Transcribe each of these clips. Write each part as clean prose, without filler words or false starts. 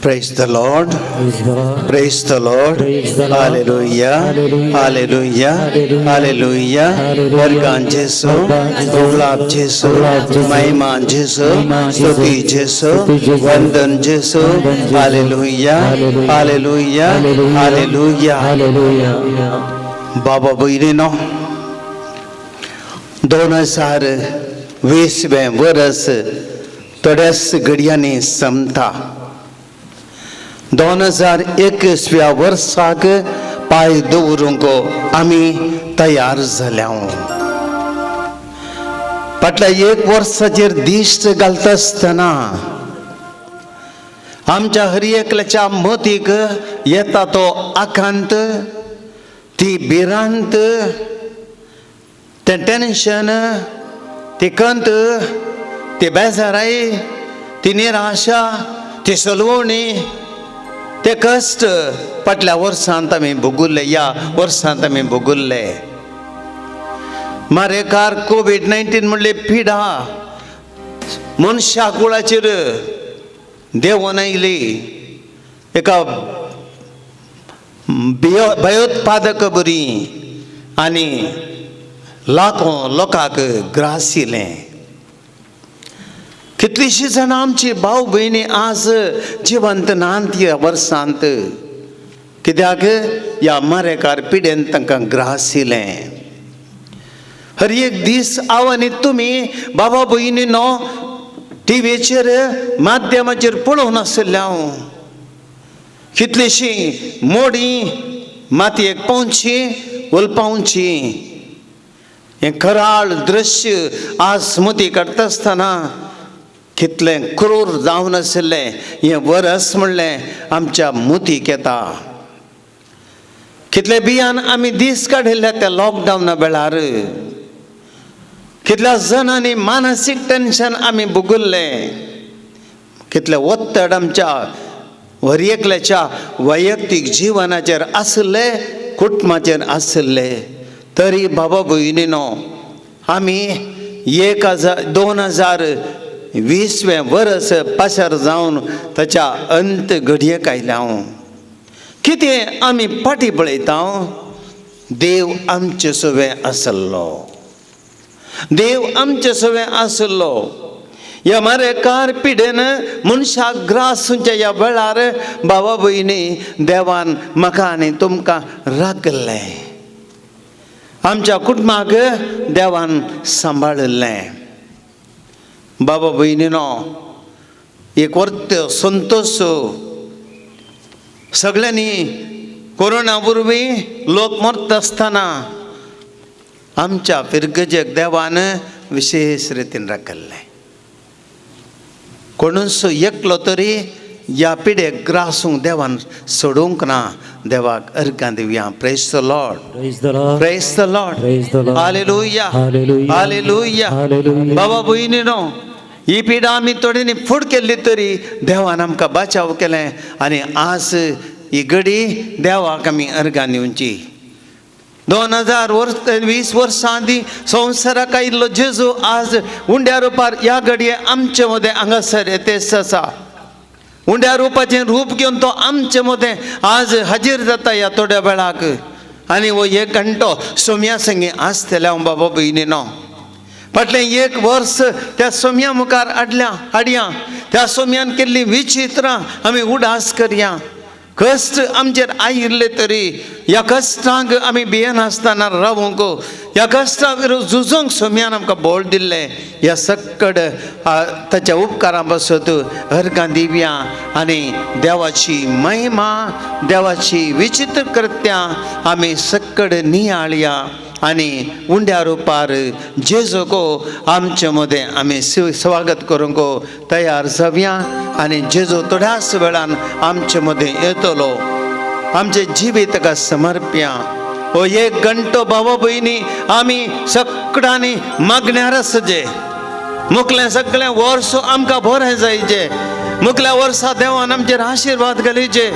Praise the Lord. Praise the Lord. Praise the Lord. Praise the Lord. Hallelujah. Hallelujah. Hallelujah. Hallelujah. Hallelujah. Hallelujah. वरगान जेसू, वरदान जेसू, गुलाब जेसू, गुलाब जेसू, महिमा जेसू, महिमा जेसू, स्तुति जेसू, स्तुति जेसू, वंदन जेसू. वंदन जेसू. Hallelujah. Hallelujah. Hallelujah. Hallelujah. Hallelujah. Hallelujah. बाबा भयणीनो, 2020वें वरस थोड्याच घडयांनी सोंपता. 2021व्या वर्साक पांय दवरूंक आमी तयार जाल्या. फाटल्या एक वर्साचेर दिश्ट घालता आसतना आमच्या हर एकल्याच्या मतीक येता तो आकांत, ती भिरांत, तें टेन्शन, ती कंत, ती बेजाराय, ती निराशा, ती सलवणी, ते कश्ट फाटल्या वर्सांत आमी भोगुल्ले, ह्या वर्सांत आमी भोगुल्ले. मारेकार कोवीड-19 म्हणले पिडा मनशा कुळाचेर देंवोन आयली, एका भयोत्पादक बरी आनी लाखो लोकांक ग्रासिलें. कितलींशीं जाणां आमची भाव भयणी आज जिवंत नात ह्या वर्सांत, कित्याक ह्या मारेकार पिडेन तांकां ग्रासिलें. हर एक दीस हांव आनी तुमी बाबा भयणी न्हो टिवीचेर माध्यमाचेर पळोवन आशिल्ले हांव, कितलींशीं मोडीं मातयेक पावची उलपावची. हें कराळ दृश्य आज मती काडटा आसतना कितलें क्रूर जावन आशिल्लें हें वरस म्हणलें आमच्या मतीक येता. कितले बियान आमी दीस काडिल्ले त्या लॉकडावना वेळार, कितल्या जाणांनी मानसीक टेन्शन आमी भोगुल्लें, कितलें ಒತ್ತಡ आमच्या हर एकल्याच्या वैयक्तीक जिवनाचेर आशिल्ले, कुटुंबाचेर आशिल्ले. तरी बाबा भयणीनो, आमी 1000 2020वें वरस पासार जावन ताच्या अंत घडयेक आयल्या हांव. कितें आमी फाटीं पळयता, देव आमचे सवें आसलो, देव आमचे सवें आसलो. ह्या मारेकार पिडेन मनशाक ग्रास जावच्या ह्या वेळार बाबा भयणी देवान म्हाका आनी तुमकां राखलें, आमच्या कुटुंबाक देवान सांबाळिल्लें. बाबा भयणीनो, एक वर्त संतोश सगळ्यांनी कोरोना वरवीं लोक मरता आसतना आमच्या फिरगजेक देवान विशेश रितीन राखिल्लें. कोणूच एकलो तरी ह्या पिडेक ग्रासूंक देवान सोडूंक ना. देवाक अर्गां दिवया. Praise the Lord. Praise the Lord. Praise the Lord. Praise the Lord. Hallelujah. Hallelujah. Hallelujah. Hallelujah. बाबा भयणीनो, ही पिडा आमी थोड्यांनी फूड केल्ली तरी देवान आमकां बचाव केलें आनी आज ही घडी देवाक आमी अर्गां दिवची. 2000 वर्स 20 वर्सां आदीं संवसाराक आयिल्लो जेजू आज उंड्या रुपार ह्या घडये आमचे मदें हांगासर येतेच आसा. उंड्या रुपाचें रूप घेवन तो आमचे मदें आज हाजीर जाता ह्या थोड्या वेळाक. आनी हो एक घंटो सोम्या संगी आसतलें हांव बाबा भयणीनो. फाटलें एक वर्स त्या सोम्या मुखार हाडल्या हाडया, त्या सोम्यान केल्लीं विचित्रां आमी उडास करया. कश्ट आमचेर आयिल्ले तरी ह्या कश्टांक आमी भियेनासतना रावूंक, ह्या कश्टां विरुद्ध झुजूंक सोम्यान आमकां बळ दिल्लें. ह्या सक्कड ताच्या उपकारां पासत अर्गां दिवया आनी देवाची महिमा, देवाची विचित्र कृत्यां आमी सक्कड नियाळया आनी उंड्या रुपार जेजूको आमचे मदें आमी स्वागत करूंक तयार जावया. आनी जेजू थोड्याच वेळान आमचे मदें येतलो. आमचें जिवीत ताका समर्प्या. हो एक घंटो बाबा भयणी आमी सगळ्यांनी मागण्यार आसचे. मुखलें सगळें वर्स आमकां बरें जायचें. मुखल्या वर्सा देवान आमचेर आशिर्वाद घालीचे.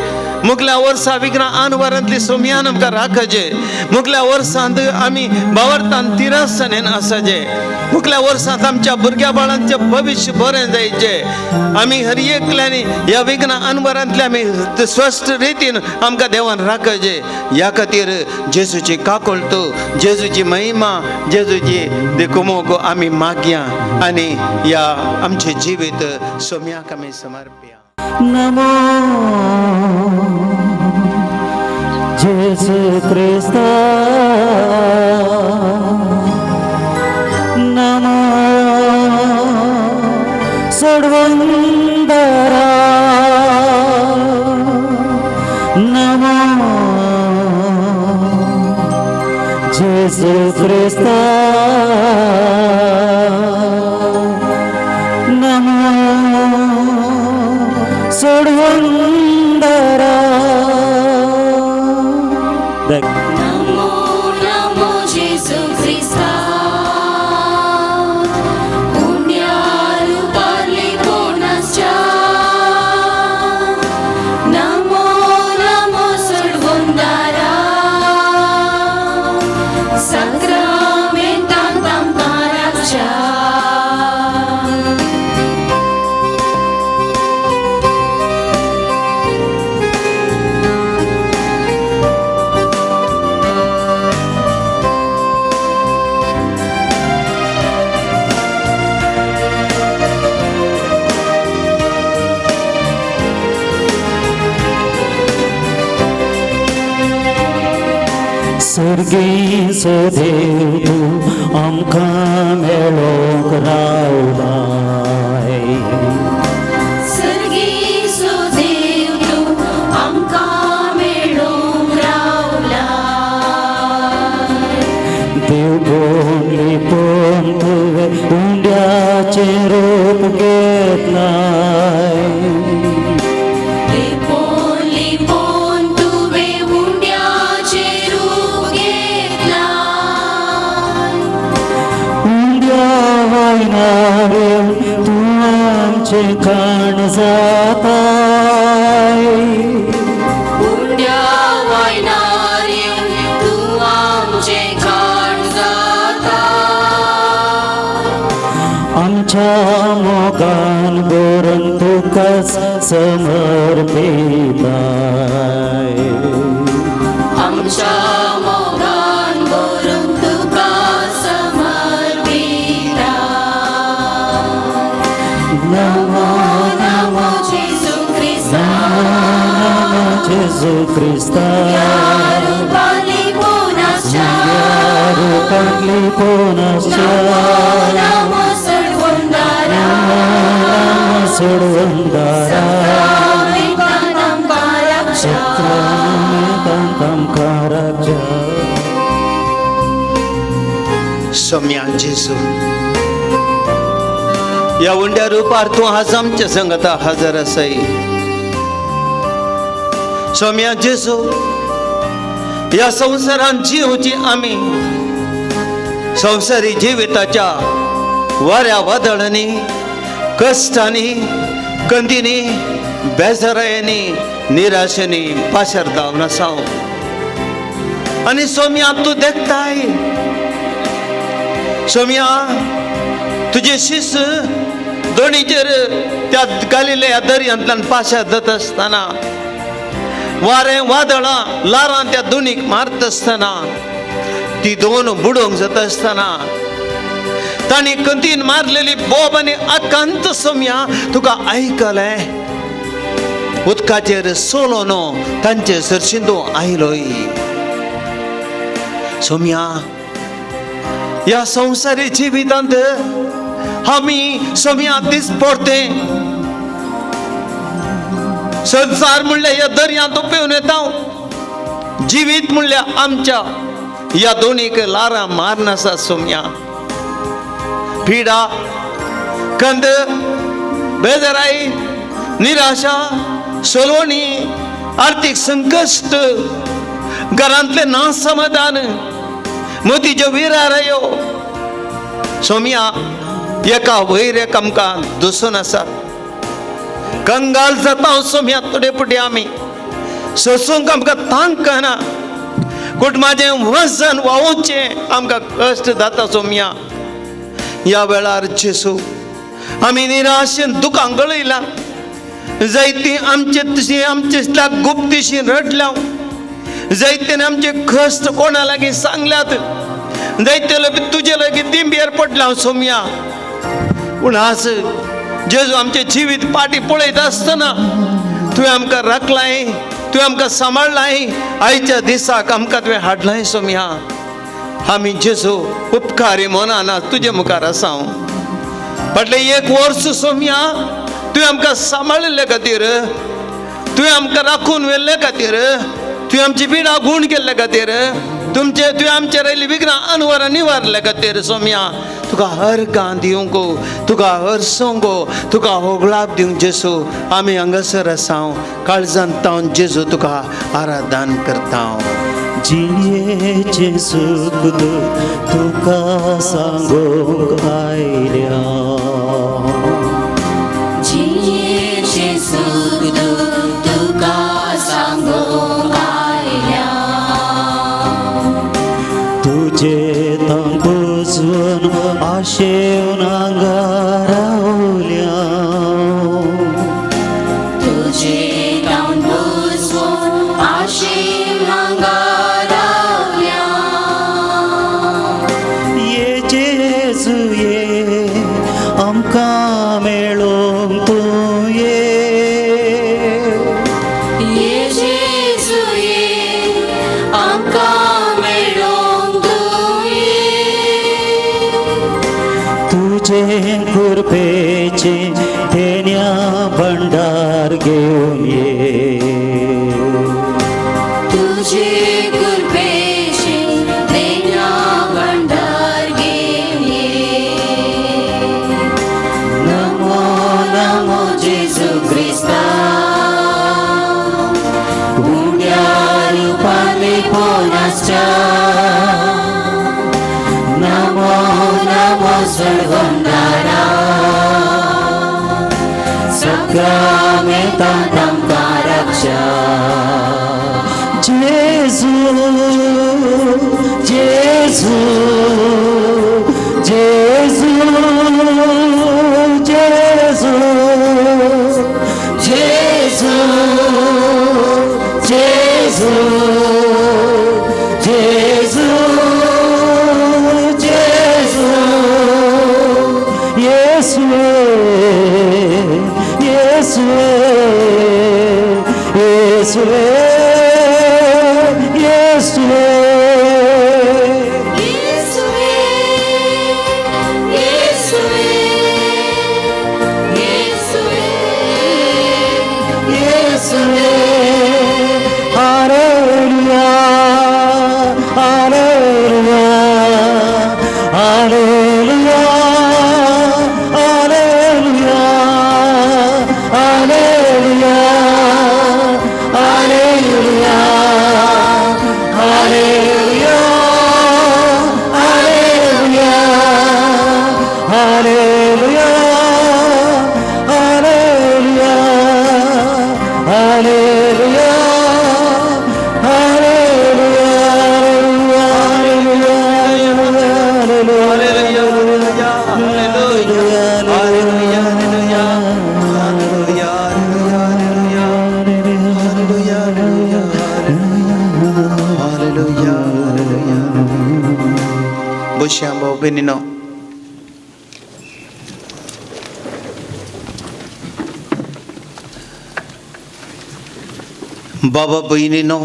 मुखल्या वर्सा विघ्न आनवरांतली सोमयान आमकां राखचे. मुखल्या वर्सांत आमी बावरतान तिरसनेन आसाचे. मुखल्या वर्सांत आमच्या भुरग्या बाळांचें भविश्य बरें जायचें. आमी हर एकल्यांनी ह्या विघ्न अनवरांतले आमी स्वस्थ रितीन आमकां देवान राखचे. ह्या खातीर जेजूची काकुळट, जेजूची महिमा, जेजूची देखुमोग आमी मागया आनी ह्या आमचें जिवीत सोम्याक आमी समर्पया. नमो जेजू क्रिस्ता, नमो सोडवंदरा, नमो जेजू क्रिस्ता, नमो सोडवंदरा. नमो नमो जेजू क्रिस्ता, पुण्यारुपाले कोणाच्या. नमो नमो सोडवंदारा, साक्रामेंतांत आमकां राखच्या. सर्गीचो देव तूं आमकां मेळोंक रावलाय. सर्गीचो देव तूं आमकां मेळोंक रावलाय. देव बोली पण तुवें उंड्याचें रूप घेतलाय. लिपोन लिपोन तुवें उंड्याचें रूप घेतलाय. उंड्या वयनार तूं आमचें खाण जाताय. उंड्या वयनार तूं आमचें खाण जाताय. आमच्या मोगान भरून तुकाच समर्पिताय. आमच्या मोगान भरून तुका समर्पिताय. नमो नमो जेजू क्रिस्ता, नमो जेजू क्रिस्ता, रुपाली पोनाच्या. रुपांतली पोनाच्या. नमो सोडवंदारा, नमो सोडवंदारा, साक्रामेंतांत आमकां राखच्या. साक्रामेंतांत आमकां राखच्या. सोम्या जेजू, ह्या उंड्या रुपार तूं आज आमच्या संगता हजर आसाय. सोम्या जेजू, ह्या संवसारांत जिवची आमी संवसारी जिविताच्या वाऱ्या वादळांनी, कश्टांनी, कंदींनी, बेजारायांनी, निराशेंनी पाशार जावन आसा. आनी सोम्या तूं देखताय. सोम्या तुजे शिस दोणीचेर त्या गालिलेया दर्यांतल्यान पाशार जाता आसतना, वारें वादळां ल्हारां त्या दोनीक मारता आसतना, ती दोन बुडोवंक जाता आसतना तांणी कंतीन मारलेली बोब आनी आकांत सोम्या तुका आयकलें. उदकाचेर सोलो न्हू तांचे सरशीं तूं आयलोय. सोम्या ह्या संवसारी जिवितांत आमी सोम्या दीस पडते संवसार म्हणल्यार ह्या दर्यांत पेवन येता. जिवीत म्हणल्यार आमच्या ह्या दोनीक ल्हारां मारून आसा. सोम्या पिडा, कंद, बेजाराय, निराशा, सलोणी, आर्थीक संकश्ट, घरांतलें ना समाधान, मोतीच्यो विरारायो सोम्या एका वयर एक आमकां दसून आसा. कंगाल जाता सोम्या थोडे फुडें आमी सोसूंक आमकां तांक ना कुटुंबाचें वजन व्हांवचें आमकां कश्ट जाता सोम्या. ह्या वेळार जेजू आमी निराशेन दुकां गळयला जायती आमचे तशी आमचे गुप्तीशी रडल्या जायते आमचे कश्ट कोणा लागीं सांगल्यात जायते लागीं तुजे लागीं दिंबेर पडल्या सोम्या. पूण आज जेजू आमचें जिवीत पाटी पळयत आसतना तुवें आमकां राखलाय, तुवें आमकां सांबाळ्ळाय, आयच्या दिसाक आमकां तुवें हाडलाय सोम्या. आमी जेजू उपकारी मनान तुजे मुखार आसा. फाटलें एक वर्स सोम्या तुवें आमकां सांबाळिल्ले खातीर, तुवें आमकां राखून व्हेल्ले खातीर, तुवें आमची पिडा गूण केल्ले खातीर, तुमचे तुवें आमचेर आयिल्ली विघ्नां अनवरां निवारले खातीर सोम्या तुका अर्गां दिवंक, तुका हरसोंक, तुका होगळाप दिवंक जेजू आमी हांगासर आसा. काळजांत तावन जेजू तुका आराधन करता. जिणेचें सूख दूख तुका सांगूंक आयल्या, जिणेचें सूख दूख तुका सांगूंक आयल्या, तुजे तांकुजून आशेवन हांगा रावल्या, तुजे तांकुजून आशेवन हांगा रावल्या. ये जेजू ये आमकां मेळोंक तूं ये, ये जेजू ये आमकां मेळोंक तूं ये, तुजे कृपेचें देण्या भंडार घेवन ये, तुजे कृपेचें देण्या भंडार घेवन ये. नमो नमो जेजू क्रिस्ता उण्या रुपान लिपोवन आसच्या, नमो नमो सडगोंदारा साक्रामेंतांत आमकां राखच्या. जेजू जेजू जेजू जेजू जेजू जेजू जेजू जेजू येसुवे येसुवे येसुवे येसुवे. येसुवे येसुवे येसुवे येसुवे hallelujah hallelujah hallelujah hallelujah hallelujah hallelujah hallelujah hallelujah hallelujah hallelujah hallelujah hallelujah बशया भाव भयणीनो, बाबा भयणीनो,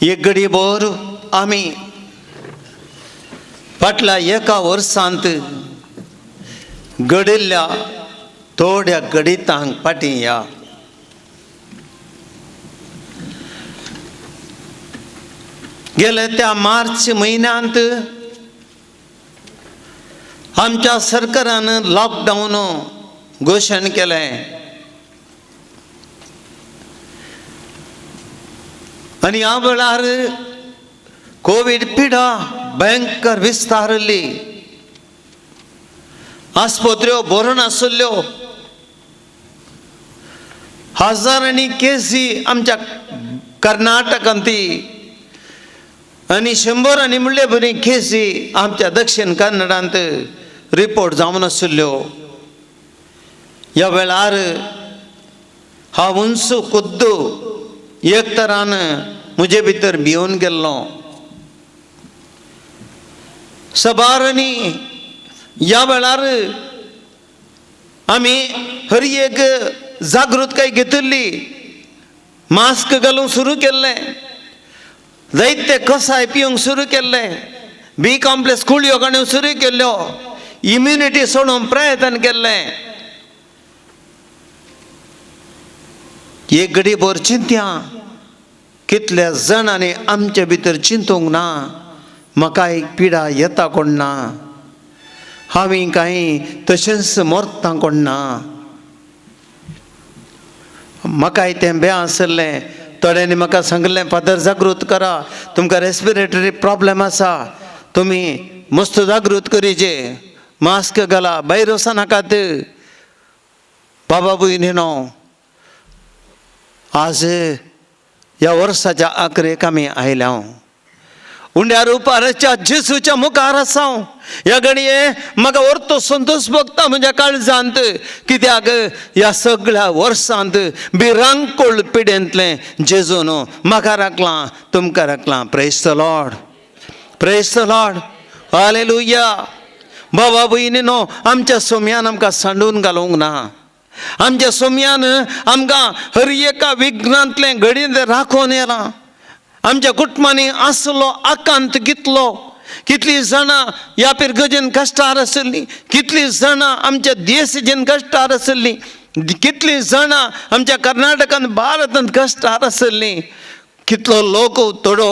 एक घडी भर आमी फाटल्या एका वर्सांत घडिल्ल्या थोड्या गणितांक फाटीं या. गेले त्या मार्च म्हयन्यांत आमच्या सरकारान लॉकडावन घोशण केलें आनी ह्या वेळार कोवीड पिडा भयंकर विस्तारली, आस्पत्र्यो भरून आशिल्ल्यो, हजारांनी केसी आमच्या कर्नाटकांत आनी शंबरांनी म्हणले बरी केसी आमच्या दक्षिण कन्नडांत रिपोर्ट जावन आशिल्ल्यो. ह्या वेळार हा उंच खुद्द एक तरान म्हजे भितर भिवन गेल्लो. सबारांनी ह्या वेळार आमी हर एक जागृतकाय घेतिल्ली, मास्क घालूंक सुरू केल्लें, जायते कसाय पिवंक सुरू केल्लें, बी कॉम्प्लेक्स गुळयो काडूंक सुरू केल्ल्यो, इम्युनिटी सोडूंक प्रयत्न केल्लें. एक घडी भर चिंत्या कितल्या जाणांनी आमचे भितर चिंतूंक ना, म्हाका एक पिडा येता कोण ना, हांवें कांय तशेंच मरता कोण ना. म्हाकाय तें बें आसलें. थोड्यांनी म्हाका सांगलें, फादर जागृत करा, तुमकां रेस्पिरेटरी प्रॉब्लम आसा, तुमी मस्त जागृत करीचे, मास्क घाला, भायर वचनाकात. बाबा भयणीनो, आज ह्या वर्साच्या आखरेक आमी आयल्या. उंड्या रुपाराच्या जेसूच्या मुखार आसा. ह्या घडये म्हाका orto संतोश भोगता म्हज्या काळजांत, कित्याक ह्या सगळ्या वर्सांत भिरांकूळ पिडेंतलें जेजून म्हाका राखलां, तुमकां राखलां. Praise the Lord, praise the Lord, hallelujah. बाबा भयणीनो, आमच्या सोम्यान आमकां सांडून घालूंक ना. आमच्या सोम्यान आमकां हर एका विघ्नांतलें घडयेन राखून येलां. आमच्या कुटुंबांनी आसलो आकांत कितलो, कितलीं जाणां ह्या पिरगजेन कश्टार आशिल्लीं, कितलीं जाणां आमच्या देशजेन कश्टार आशिल्लीं, कितलीं जाणां आमच्या कर्नाटकांत भारतांत कश्टार आशिल्लीं. कितलो लोक थोडो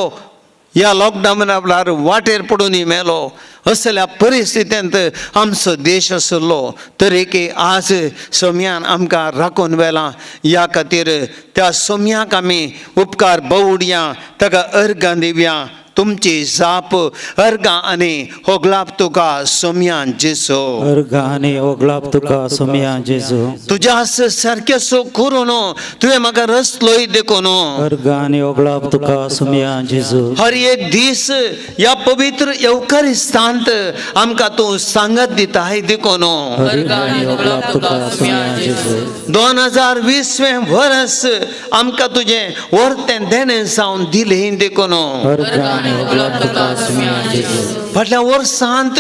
ह्या लॉकडावना वेळार वाटेर पडून मेलो. असल्या परिस्थितींत आमचो देश आशिल्लो. तरीकय आज सोम्यान आमकां राखून व्हेलां. ह्या खातीर त्या सोम्याक आमी उपकार बवडया, ताका अर्गां दिवया. तुमची जाप अर्गां आनी होगलाप तुका सोम्यान जेजू. अर्गां आनी होगलाप तुका सोम्या जेजू. तुज्या सारकें सो करून तुवें म्हाका रसलोय देखून. अर्गां आनी होगलाप तुका सोम्या जेजू. हर एक दीस ह्या पवित्र येवकारिस्तांत आमकां तूं सांगत दिताय देखून. अर्गां आनी होगलाप तुका सोम्या जेजू. 2020 वर्स आमकां तुजें वर्तें देणें जावन दिलें देखून. अर्गां आनी होगलाप तुका सोम्या जेजू. फाटल्या वर्सांत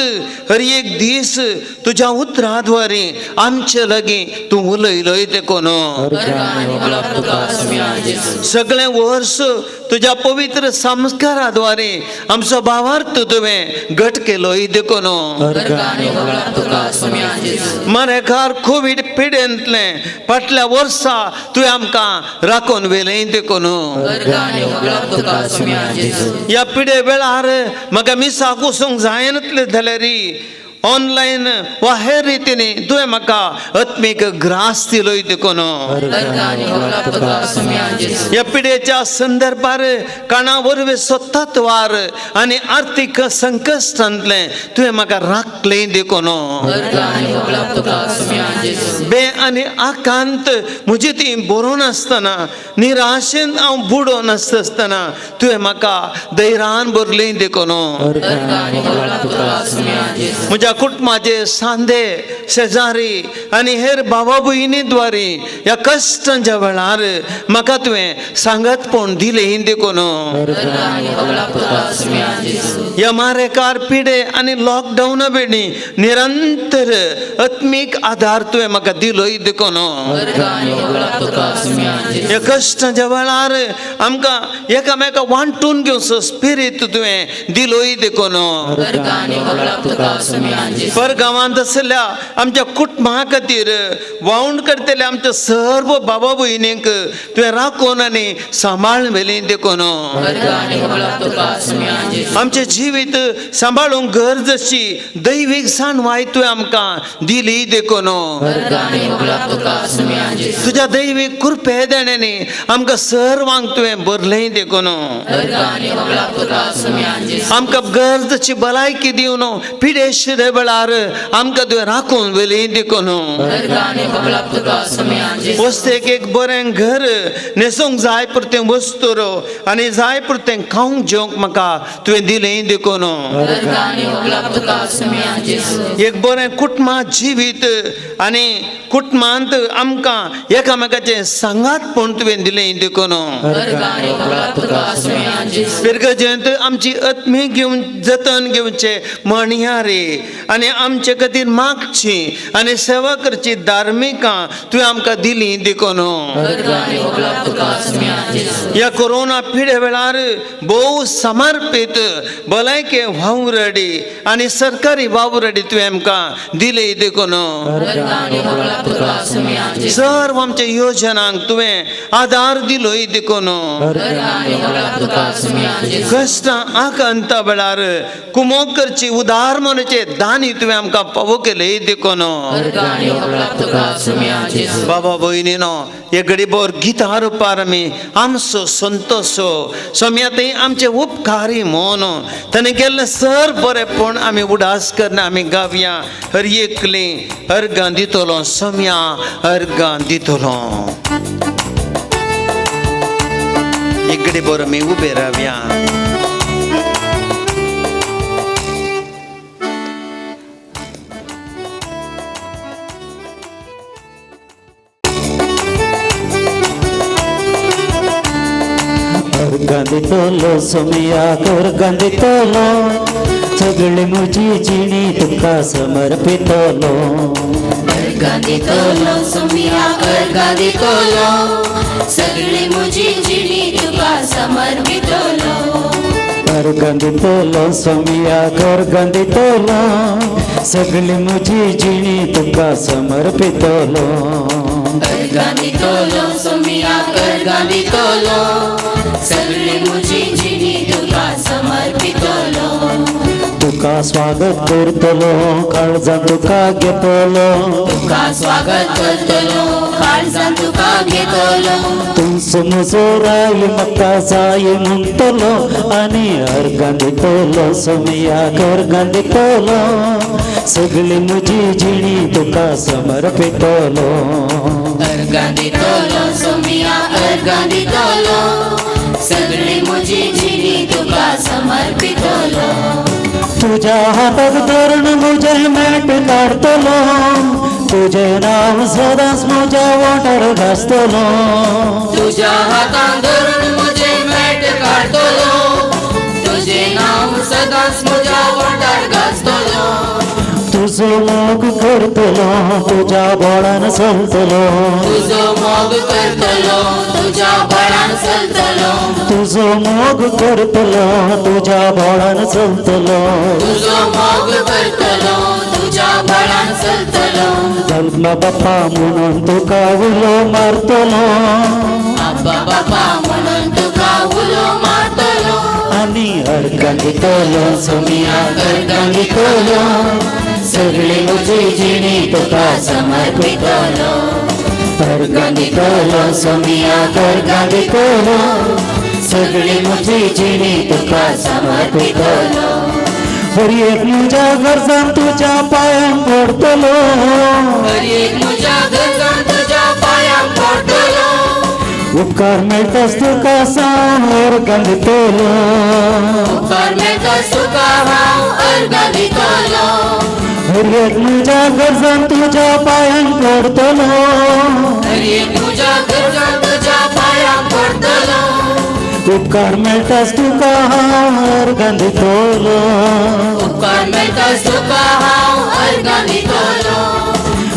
हर एक दीस तुज्या उतरा द्वारे आमचे लागीं तूं उलयलोय देखून. अर्गां आनी होगलाप तुका सोम्या जेजू. सगळें वर्स तुज्या पवित्र संस्कारा द्वारे आमचो भावार्थ तुवें घट केलोय देखून. अर्गां आनी होगलाप तुका सोम्या जेजू. मरेकार कोवीड पिडेंतलें फाटल्या वर्सा तुवें आमकां राखून व्हेलें देखून. अर्गां आनी होगलाप तुका सोम्या जेजू. ह्या पिडे वेळार म्हाका मिसाक वचूंक जायनातलें जाल्यार ऑनलायन वा हेर रितीन तुवें म्हाका आत्मीक ग्रास दिलोय देखून. अर्गां आनी होगलाप तुका सोम्या जेजू. ह्या पिडेच्या संदर्भार काणा वरवीं सत्तत्वार आनी आर्थीक संकश्टांतलें तुवें म्हाका राखलें देखून. अर्गां आनी होगलाप तुका सोम्या जेजू. बे आनी आकांत म्हजी ती बरोवन आसतना, निराशेन हांव बुडोवन आसता आसतना तुवें म्हाका धैर्यान भरलें देखून. अर्गां आनी होगलाप तुका सोम्या जेजू. म्हज्या कुटुंबाचे सांदे शेजारी आनी हेर बाबा भयणी द्वारे ह्या कश्टांच्या वेळार म्हाका तुवें सांगतपण दिलें देखून. अर्गां आनी होगलाप तुका सोम्या जेजू. ह्या मारेकार पिडे आनी लॉकडावना बेणी निरंतर आत्मीक आदार तुवें म्हाका दिलोय देखून. अर्गां आनी होगलाप तुका सोम्या जेजू. ह्या कश्टांच्या वेळार आमकां एकामेका वांटून घेवचो स्पिरीत तुवें दिलोय देखून. अर्गां आनी होगलाप तुका सोम्या जेजू. परगांवांत आशिल्ल्या आमच्या कुटुंबा खातीर वावण करतल्या आमच्या सर्व बाबा भयणींक तुवें राखून आनी सांबाळ व्हेलें देखून. अर्गां आनी होगलाप तुका सोम्या जेजू. आमचें जिवीत सांबाळूंक गरज अशी दैवीक जाणवाय तुवें आमकां दिली देखून. अर्गां आनी होगलाप तुका सोम्या जेजू. तुज्या दैवीक कृपे देण्यांनी आमकां सर्वांक तुवें भरलें देखून. अर्गां आनी होगलाप तुका सोम्या जेजू. आमकां गरजेची भलायकी दिवन पिडेशिरे वेळार आमकां तुवें राखून व्हेली देखून. वस्तेक एक बरें घर न्हेसूंक जाय पुरतें वस्तूर आनी जाय पुरतें खावंक जेवंक म्हाका तुवें दिलें देखून. एक बरें कुटुंबा जिवीत आनी कुटुंबांत आमकां एकामेकाचें सांगातपण तुवें दिलें देखून. पिरगजेंत आमची आत्मी घेवन जतन घेवचें म्हणयारे आनी आमचे खातीर मागची आनी सेवा करची धार्मिकां तुवें आमकां दिली देखून. ह्या कोरोना पिडे वेळार भोव समर्पीत भलायके वावुरडी आनी सरकारी वावुरडी तुवें आमकां दिली देखून. सर्व आमच्या योजनांक तुवें आदार दिलो देखून. कश्टां आकांता वेळार कुमोक करची उदार मनाचे दानी तुवें आमकां पावो केले देखून. बाबा भयणीनो हे गडीभर गितां रुपार आमी आमचो संतोश सोम्या थंय आमचे उपकारी मोन ताणें केल्लें सर बरेंपण आमी उडास करना आमी गावया हर एकली अर्गां दितलो सोम्या अर्गां दितलो. एक गडीभर आमी उबे रावया. दितलो सोमिया अर्गां दितलो सगळी म्हजी जिणी तुका समर्पितलो. अर्गां दितलो सोमिया अर्गां दितलो सगळी म्हजी जिणी तुका समर्पितलो. अर्गां दितलो सोमिया अर्गां दितलो सगळी म्हजी जिणी तुका समर्पितलो. अर्गां दितलो सोमिया अर्गां दितलो सगळी म्हजी जिणी तुका समर्पितलो. तुका स्वागत करतलो काळजान तुका घेतलो. तुका स्वागत करतलो काळजान तुका घेतलो. तुमचो म्हजो राय म्हाका जाय म्हणटलो आनी अर्गां दितलो सोमिया अर्गां दितलो सगळी म्हजी जिणी तुका समर्पितलो. अर्गां दितलो सोमिया अर्गां दितलो सगळी म्हजी जिणी तुका समर्पितलो. तुज्या हाताक धरून म्हजें मेट काडटलो तुजें नांव सदांच म्हज्या वोंठार घासतलो. तुज्या हातान धरून म्हजें मेट काडटलो तुजें नांव सदांच म्हज्या वोंठार घासतलो. तुजो मोग करतलो तुज्या बोळान चलतलो. तुजो मोग करतलो तुज्या बोळान चलतलो. तुजो मोग करतलो तुज्या बोळान चलतलो. तुजो मोग करतलो तुज्या बोळान चलतलो. जल्म बाप्पा म्हणून तुका उलो मारतलो. आब्बा बाप्पा म्हणून तुका उलो मारतलो. आनी अर्गां दितलो सोमिया अर्गां दितलो सगळी म्हजी जिणी तुका समर्पितलो. अर्गां दितलो सोमिया अर्गां दितलो सगळी म्हजी जिणी तुका समर्पितलो. हर एक म्हज्या गरजान तुज्या पांयां पडटलो. हर एक म्हज्या गरजान तुज्या पांयां पडटलो. उपकार मेळटाच तुका हांव अर्गां दितलो. उपकार मेळटाच तुका हांव अर्गां दितलो. हर एक म्हज्या गरजान तुज्या पांयां पडटलो. हर एक म्हज्या गरजान तुज्या पांयां पडटलो. उपकार मेळटाच तुका हांव अर्गां दितलो. उपकार मेळटाच तुका हांव अर्गां दितलो.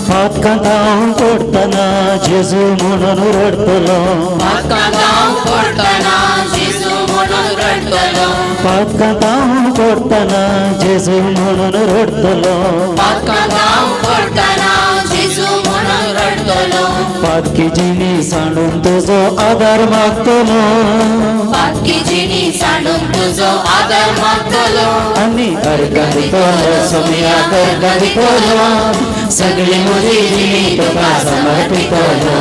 पातकांत हांव पडटना जेजू म्हणून रडटलो. पातकांत हांव पडटना जेजू म्हणून रडटलो. पातकांत हांव पडटना जेजू म्हणून रडटलो. पातकांत हांव पडटना जेजू म्हणून रडटलो. पातकी जिणी सांडून तुजो आदार मागतलो. पातकी जिणी सांडून तुजो आदार मागतलो. आनी अर्गां दितलो सोमिया अर्गां दितलो सगळी म्हजी जिणी तुका समर्पितलो.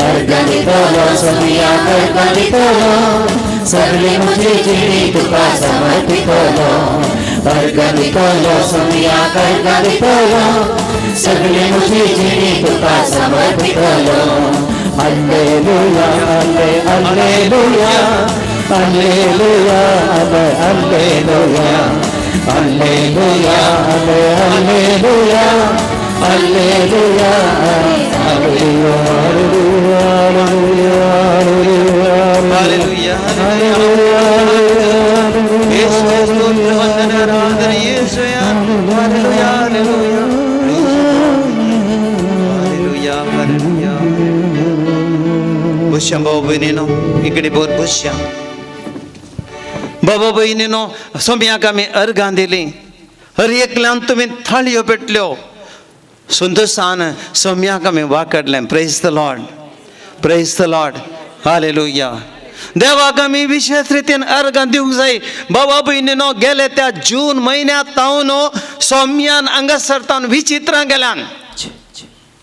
अर्गां दितलो सोमिया अर्गां दितलो सगळी म्हजी जिणी तुका समर्पितलो. अर्गां दितलो सोमयाक अर्गां दितलो सगळी म्हजी जिणी तुका समर्पितलो. Alleluia alle alleluia alleluia alle alleluia alleluia alle alleluia alleluia alleluia alleluia hallelujah. యేసువే స్తోత్ర వందన ఆరాధన యేసయ్యా. హల్లెలూయా హల్లెలూయా హల్లెలూయా హల్లెలూయా. बसया भाव भयणीनो, इकडे बोर बसया बाबा भयणीनो. सोम्याक आमी अर्गां दिलीं, हर एकल्यान तुमी थाळयो पेटल्यो. सुंदरसान सोम्याक आमी वाकडलें. Praise the Lord, praise the Lord. Hallelujah. देवाक आमी विशेष रितीन अर्गां दिवंक जाय. बाबा भयणीनो, गेले त्या जून म्हयन्यांत तावन सोम्यान हांगासर तावन विचित्रां गेल्यान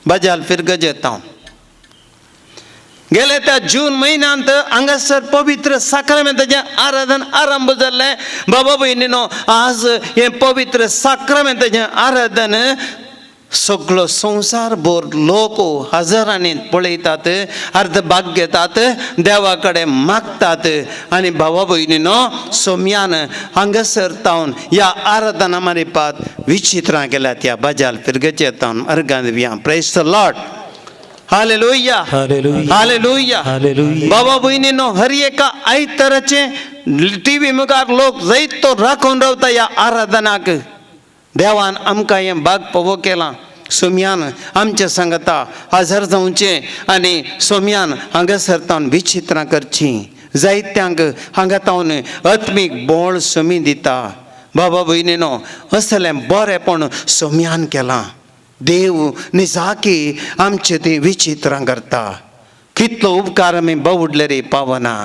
बजाल फिरगजेत तावन गेले त्या जून म्हयन्यांत हांगासर पवित्र साक्रामेंताचें आराधन आरंभ जाल्लें. बाबा भयणीनो, आज हें पवित्र साक्रामेंताचें आराधन सगळो संवसार भर लोक हजारांनी पळयतात, अर्द भाग घेतात, देवा कडेन मागतात. आनी भावा भयणीनो, सोम्यान हांगासर तावन ह्या आराधना मारिपात विचित्रां केल्यात. ह्या बजाल फिरगचे तावन अर्गां दिवया. Praise the Lord. Hallelujah hallelujah hallelujah hallelujah. बाबा भयणीनो, हर एका आयताराचे टिवी मुखार लोक जैत तो राखून रावता ह्या आराधनाक. देवान आमकां हें भाग पवो केलां. सोम्यान आमच्या सांगता हजर जावचें आनी सोम्यान हांगासर तावन विचित्रां करचीं. जायत्यांक हांगा तावन आत्मीक बोळ सोमी दिता. बाबा भयणीनो, असलें बरेंपण सोम्यान केलां. देव निजाकी आमचे ती विचित्रां करता. कितलो उपकार आमी बावुडले रे पावना.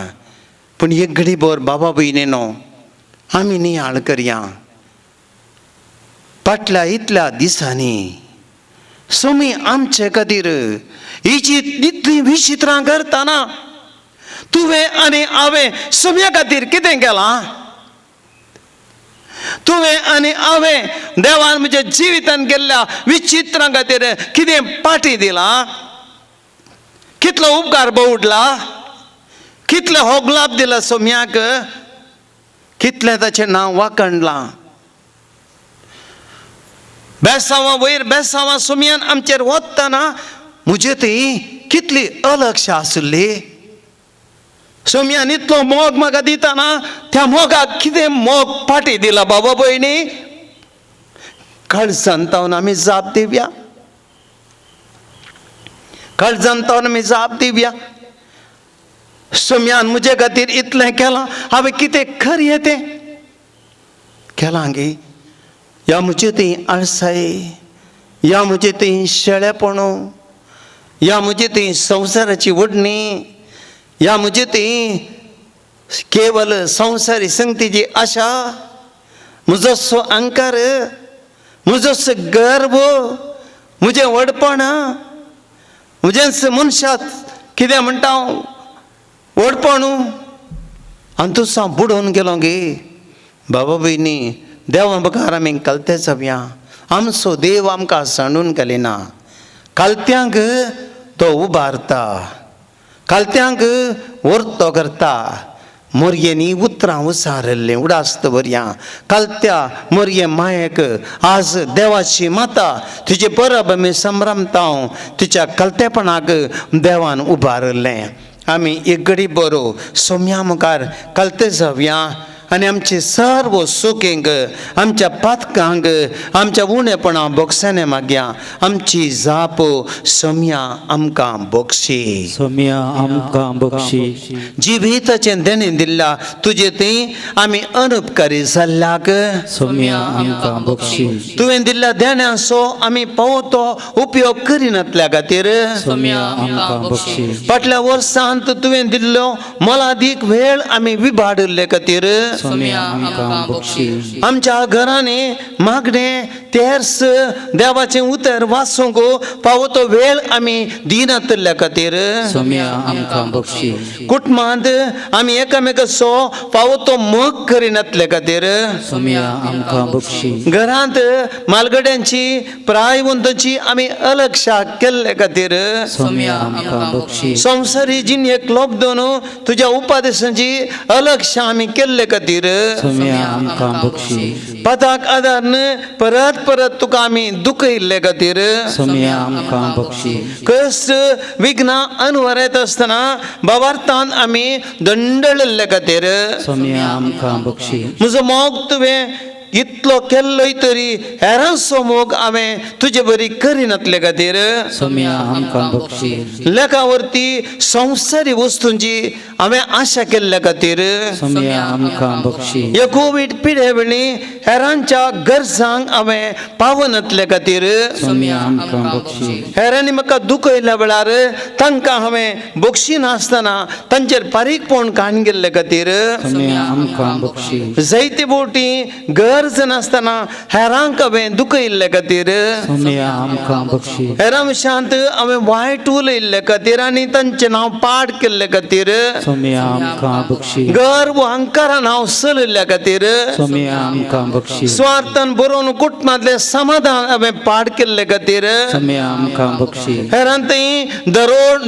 पूण एक घडी भर बाबा भयणीनो आमी नियाळ करया. फाटल्या इतल्या दिसांनी सोमी आमचे खातीर हिची इतलीं विचित्रां करतना तुवें आनी हांवें सोम्या खातीर कितें केलां? तुवें आनी हांवें देवान म्हज्या जिवितान केल्ल्या विचित्रां खातीर कितें पाटी दिलां? कितलो उपकार बौडला, कितले होगलाप दिला सोम्याक, कितलें ताचें नांव वाखणलां. बेसांवां वयर बेसांवां सोम्यान आमचेर वतना म्हजे ती कितली अलक्ष आसली. सोम्यान इतलो मोग म्हाका दितना त्या मोगाक कितें मोग पाटी दिला बाबा भयणी. काळजान तावन आमी जाप दिवया, काळजान तावन आमी जाप दिवया. सोम्यान म्हजे खातीर इतलें केलां, हांवें कितें खरें तें केलां गे? ह्या म्हजे ती आळसाय, ह्या म्हजे ती शेळेपण, ह्या म्हजे ती संवसाराची ओडणी, ह्या म्हजे ती केवल संवसारी संगतीची आशा, म्हजो स्व अहंकार, म्हजो गर्व, म्हजें व्हडपण, म्हजेंच मनशाक कितें म्हणटा हांव व्हडपण, आनी तूं हांव बुडोवन गेलो गे. बाबा भयणी, देवा बगर आमी कलते जावया. आमचो देव आमकां सांडून घालिना. कालत्यांक तो उबारता, कालत्यांक वर्तो करता. मोरयेनी उतरां उसारिल्लीं उडास दवरया. कालत्या मोरये मायेक आज देवाची माता तिचे परब आमी संभ्रमता. तिच्या कलतेपणाक देवान उबारिल्लें. आमी एक घडी बरो सोम्या मुखार कलते जावया आनी आमचे सर्व सुखींक, आमच्या पातकांक, आमच्या उणेपणा बोगसाने मागया. आमची जाप सोम्या आमकां बोगशी. सोम्या आमकां बक्षी. जिविताचें देणें दिल्ल्या तुजे थंय आमी अनुपकारी जाल्ल्याक सोम्या आमकां बक्षी. तुवें दिल्ल्या देण्याचो आमी पावो तो उपयोग करिनातल्या खातीर सोम्या आमकां बक्षी. फाटल्या वर्सांत तुवें दिल्लो मोलादीक वेळ आमी विबाडिल्ले खातीर सोम्या आमकां बक्षी. आमच्या घरांनी मागणें तेर्स देवाचें उतर वाचूंक फावो तो वेळ आमी दिनातल्या खातीर सोम्या आमकां बक्षी. कुटुंबांत आमी एकामेकाचो फावो तो मोग करिनातल्या खातीर सोम्या आमकां बक्षी. घरांत मालगड्यांची प्रायवंतांची आमी अलक्षा केल्ले खातीर सोम्या आमकां बक्षी. संवसारी जिणेक लोबदून तुज्या उपादेशांची अलक्षा आमी केल्ले खातीर सोम्या आमकां बक्षी. पदाक आदार परत परत तुका आमी दुखयल्ले खातीर सोम्या आमकां बक्षी. कश्ट विघ्नां अनवरत आसतना बाबार्थान आमी दंडळिल्ले खातीर सोम्या आमकां बक्षी. म्हजो मोग तुवें इतलो केल्लोय तरी हेरांचो मोग हांवें तुजे बरी करिनातले खातीर सोम्या आमकां बक्षी. लेखा वरती संवसारी वस्तूंची हांवें आशा केल्ल्या खातीर सोम्या आमकां बक्षी. ह्या कोवीड पिडे वेळी हेरांच्या गरजांक हांवें पावनातले खातीर सोम्या आमकां बक्षी. हेरांनी म्हाका दुखयल्या वेळार तांकां हांवें बक्षी नासतना तांचेर बारीकपण काण गेल्ले खातीर सोम्या आमकां बक्षी. जायते बोटी गरज नासतना हेरांक हांवें दुखयल्ले खातीर सोम्या आमकां बक्षी. हेरां विशांत हांवें वायट उलयल्ले खातीर आनी तांचें नांव पाड केल्ले खातीर सोम्या आमकां बक्षी. गर्व अहंकारान हांव चलयल्ल्या खातीर सोम्या आमकां बक्षी. स्वार्थान बरोवन कुटुंबांतलें समाधान हांवें पाड केल्ले खातीर सोम्या आमकां बक्षी. हेरांत थंय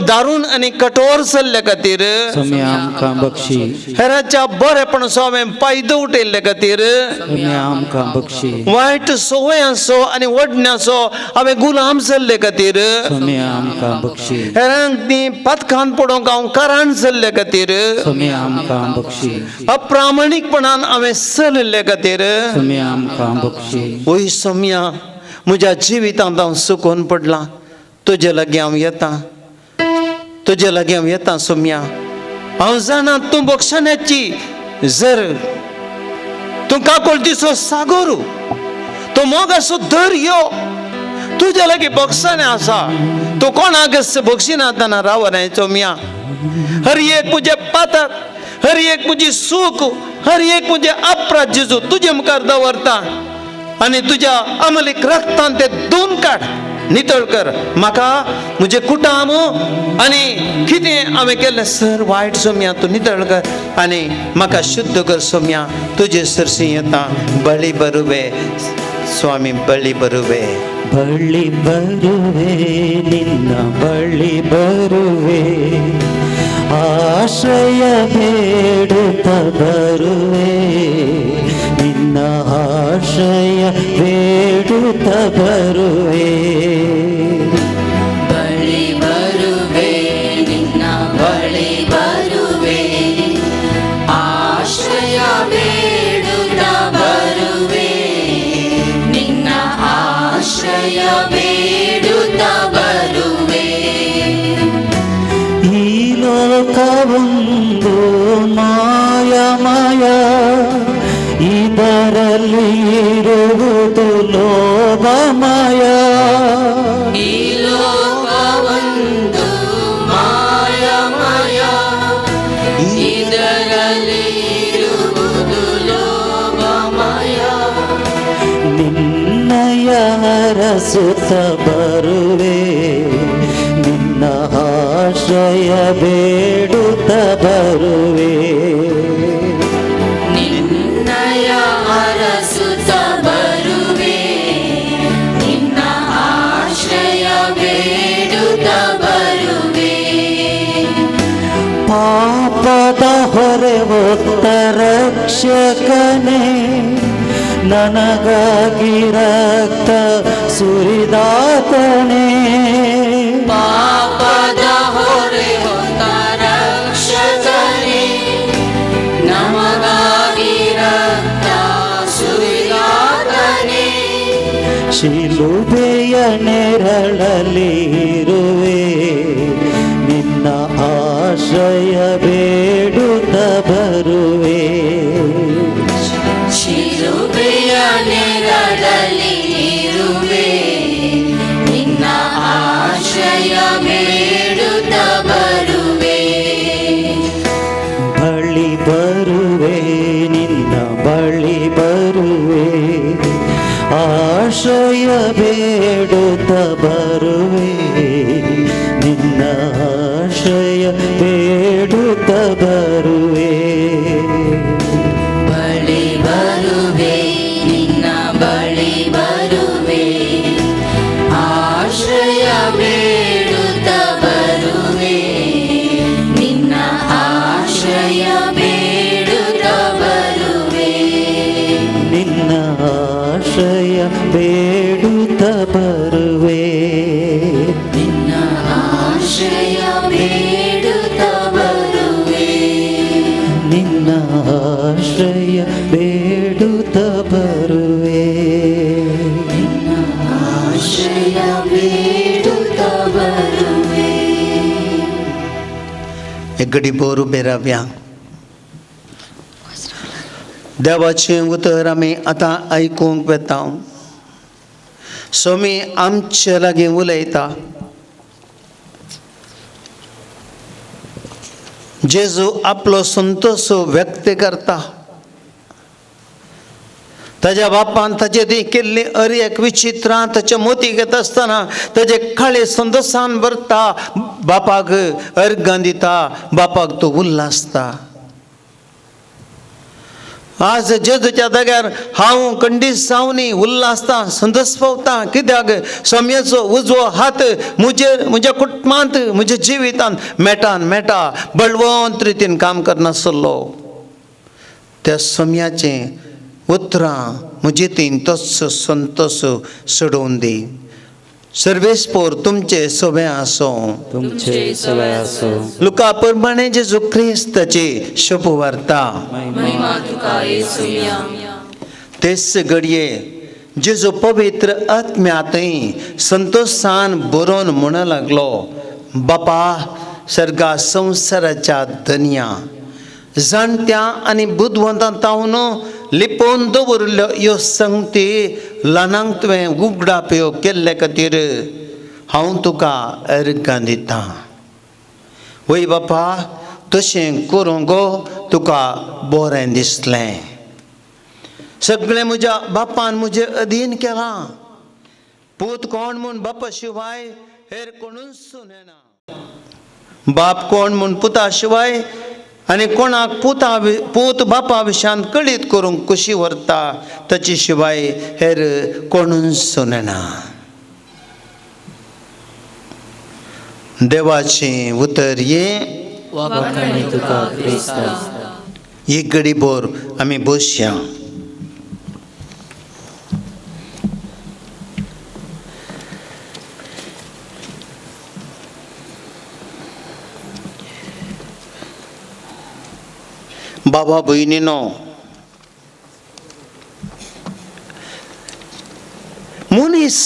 दारून आनी कठोर चल्ले खातीर सोम्या आमकां बक्षी. हेराच्या बरेपणाचो हांवें फायदो उठयल्ले खातीर सोम्या आमकां बक्षी. वायट संवयांचो आनी वडण्याचो हांवें गुलाम जाल्ले खातीर सोम्या आमकां बक्षी. हेरांक ती पथकान पडोवंक हांव कारण जाल्ले खातीर सोम्या आमकां बक्षी. अप्रामाणीकपणान हांवें चलिल्ले खातीर सोम्या आमकां बक्षी. वय सोम्या म्हज्या जिवितांत हांव सुकून पडलां तुजे लागीं हांव येता तुजे लागीं हांव येता सोम्या हांव जाणा तूं बक्षण्याची जर तूं काकोळतीचो सागोरू तूं मोगाचो दर्यो तुज्या लागीं बक्षाणें आसा तूं कोणाक बक्षिनातना रावनाय सोम्या हर एक म्हजें पातक हर एक म्हजी सूख हर एक म्हजें अपराध जेजू तुजे मुखार दवरता आनी तुज्या अमलीक रक्तान ते दोन काड नितळ कर म्हाका म्हजें कुटाम आनी कितें हांवें केल्लें सर वायट सोम्या तूं नितळ कर आनी म्हाका शुद्ध कर सोम्या तुजे सरशी येता बळी बरुवे स्वामी बळी बरुवे. ಬಳ್ಳಿ ಬರುವೆ ನಿನ್ನ ಬಳ್ಳಿ ಬರುವೆ ಆಶ್ರಯ ಬೇಡುತ್ತ ಬರುವೆ ನಿನ್ನ ಆಶ್ರಯ ಬೇಡುತ್ತ ಬರುವೆ. ಬಳಿ ಬರುವೆ ನಿನ್ನ ಬಳಿ ಬರುವೆ ಆಶ್ರಯ ಬೇಡುತ್ತ ಬರುವೆ ನಿನ್ನ ಆಶ್ರಯ ಬೇಡುತ್ತ ಬರುವೆ. ಈ ಲೋಕವೊಂದು ಮಾಯಮಯ ಇದರಲ್ಲಿ ಇರುವುದು ಲೋಭಮಯ. ಈ ಲೋಕವೊಂದು ಮಾಯಮಯ ಇದರಲ್ಲಿ ಇರುವುದು ಲೋಭಮಯ. ನಿನ್ನಯ ಅರಸುತ್ತ ಬರುವೆ ನಿನ್ನ ಆಶ್ರಯ ಬೇಡುತ್ತ ಬರುವೆ. ನಿನ್ನಯ ಅರಸುತ್ತ ಬರುವೆ ನಿನ್ನ ಆಶ್ರಯ ಬೇಡುತ್ತ ಬರುವೆ. ಪಾಪದ ಹೊರೆ ಹೊತ್ತ ರಕ್ಷಕನೇ ನನಗಾಗಿ ರಕ್ತ ಸುರಿದಾತನೇ. ಪಾಪದ ಹೊರೆ ಹೊತ್ತ ರಕ್ಷಕನೇ ನಮಗಾಗಿ ರಕ್ತ ಸುರಿದಾತನೇ. ಶಿಲುಬೆಯ ನೆರಳಲ್ಲಿ ಇರುವೆ ನಿನ್ನ ಆಶ್ರಯ ಬೇಡುತ್ತ ಬರುವೆ. ಶಿಲುಬೆಯ ನೆರಳಲ್ಲಿ ಇರುವೆ ನಿನ್ನ ಆಶ್ರಯ ಬೇಡುತ್ತ ಬರುವೆ. ಬಳಿ ಬರುವೆ ನಿನ್ನ ಬಳಿ ಬರುವೆ ಆಶ್ರಯ ಬೇಡುತ್ತ ಬರುವೆ, ನಿನ್ನ ಆಶ್ರಯ ಬೇಡುತ್ತ ಬರುವೆ. ಬಳಿ ಬರುವೆ ನಿನ್ನ ಬಳಿ ಬರುವೆ, ಆಶ್ರಯ ಬೇಡುತ್ತ ಬರುವೆ, ನಿನ್ನ ಆಶ್ರಯ ಬೇಡುತ್ತ ಬರುವೆ, ನಿನ್ನ ಆಶ್ರಯ ಬೇಡುತ್ತ ಬರುವೆ, ನಿನ್ನ ಆಶ್ರಯ ಬೇಡುತ್ತ ಬರುವೆ, ನಿನ್ನ ಆಶ್ರಯ ಬೇಡುತ್ತ ಬರುವೆ, ನಿನ್ನ ಆಶ್ರಯ ಬೇಡುತ್ತ ಬರುವೆ. एगडी बोर उबे रावया. देवाचें उतर आमी आतां आयकूंक वता. स्वामी आमचे लागीं उलयता. जेजू आपलो संतोष व्यक्त करता. ताज्या बापान ताजे ती केल्ली अरी एक विचित्रां ताच्या मोती घेता आसतना ताजे काळे संतोशान भरता. बापाक अर्गां दिता, बापाक तो उल्हासता. आज जेजूच्या जाग्यार हांव कंडिसांवनी उल्हासता, संतोष पावता. कित्याक स्वामयाचो उजवो हात म्हजेर, म्हज्या कुटुंबांत, म्हज्या जिवितांत मेटान मेटा बळवंत रितीन काम करनासलो. त्या स्वामयाचें उतरां म्हजे तीन तोच संतोष सोडोवन दी. सर्वेस्पोर तुमचे सोबे आसो, तुमचे सवय आसो. लुका प्रमाणे जेजू क्रिस्ताची शुभवार्ता. महिमा तुका येसुया. तेच घडये जेजू पवित्र आत्म्यातय संतोषान बरोवन म्हणू लागलो, बापा सर्गा संवसाराच्या धनया, जाणत्या आनी बुदवंतां तावन लिपोवन दवरिल्ल्यो ह्यो संगती ल्हानांक तुवें उगडाप्यो केल्ले खातीर हांव तुका अर्गां दितां. वय बापा, तशें करूंक गो तुका बरें दिसलें. सगळें म्हज्या बापान म्हजे अधीन केलां. पूत कोण म्हूण बापा शिवाय हेर कोणूच सुनेना. बाप कोण म्हूण पुता शिवाय आनी कोणाक पुता पूत बापा विशांत कळीत करूंक कशी व्हरता ताचे शिवाय हेर कोणूच सुनेना. देवाचें उतर ये वाखाणी तुका क्रिस्ता. एक घडी भर आमी बसया. बाबा भयणीनो, मनीस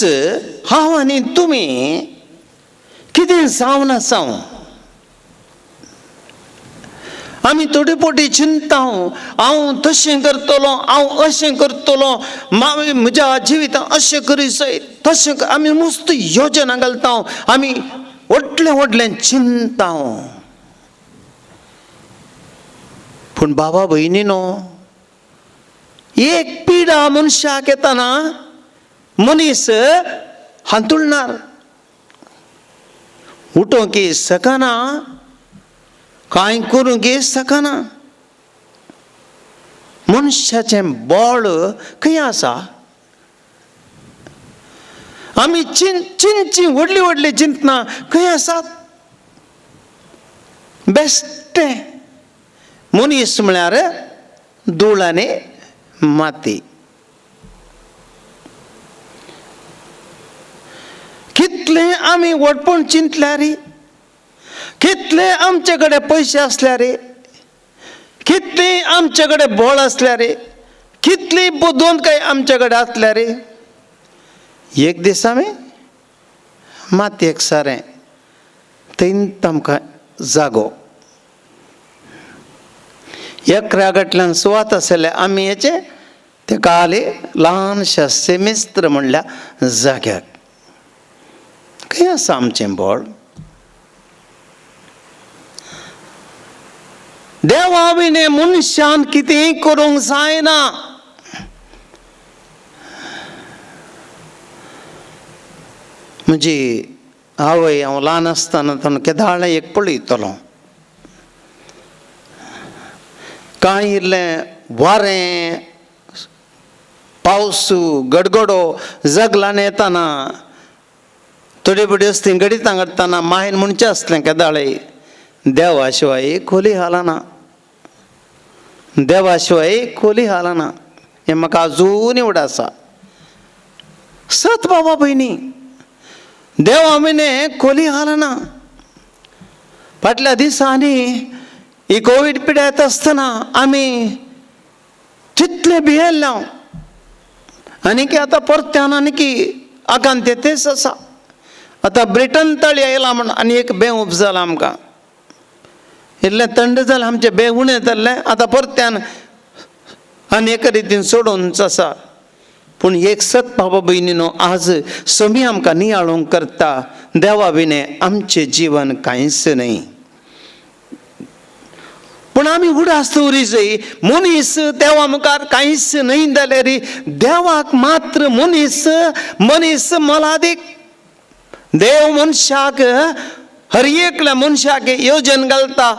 हांव आनी तुमी कितें जावन आसा. आमी थोडे पोटी चिंता, हांव तशें करतलो, हांव अशें करतलो, म्हज्या जिवितांत अशें करी जाय तशें. आमी मस्त योजना घालता, आमी व्हडलें व्हडलें चिंता. पूण बाबा भयणीनो, एक पिडा मनशाक येतना मनीस हांतुळणार, उठोवंक शकना, कांय करूंक शकना. मनशाचें बळ खंय आसा? आमी चिंतची व्हडली व्हडली चिंतना खंय आसात? बेश्टें मनीस म्हळ्यार धूळ आनी माती. कितले आमी व्हडपण चिंतल्यार, कितले आमचे कडेन पयशे आसल्यार, कितली आमचे कडेन बळ आसल्यार, कितली बुदवंतकाय आमचे कडेन आसल्यार, एक दीस आमी मातयेक सारें थंय आमकां जागो. एकऱ्या गटल्यान सुवात आसले आमी हेचे तेका आली ल्हानशा सेमिस्त्र म्हणल्या जाग्याक. खंय आसा आमचें बळ? देवा विणे मनशान कितेंय करूंक जायना. म्हजी आवय हांव ल्हान आसतना ताणें केदाळ एक पळयतलो, कांय इल्लें वारें पावस गडगडो जगलान येताना थोडी बडी असली गडितां घडटना मायन म्हणचें आसलें केदाळे देवा शिवाय खोली हालना, देवा शिवाय खोली हालना. हें म्हाका आजून उड आसा. सत बाबा भयणी, देवा म्हणे खोली हालना. फाटल्या दिसांनी ही कोवीड पिड्या येता आसतना आमी तितले भियेल्ले हांव, आनी की आतां परत्यान आनी की आकांत तेच आसा. आतां ब्रिटन तळी आयला म्हण आनी एक बें उपजालां आमकां, इल्लें थंड जालें आमचें बें उणें जाल्लें, आतां परत्यान आनी एका रितीन सोडूनच आसा. पूण एक सत बाबा भयणीनो, आज समी आमकां नियाळूंक करता, देवा विणें आमचें जिवन कांयच न्हय. पूण आमी उडास दवरी जाय, मनीस देवा मुखार कांयच न्हय जाल्यार देवाक मात्र मनीस मनीस मोलादीक. देव मनशाक हर एकल्या मनशाक येवजण घालता,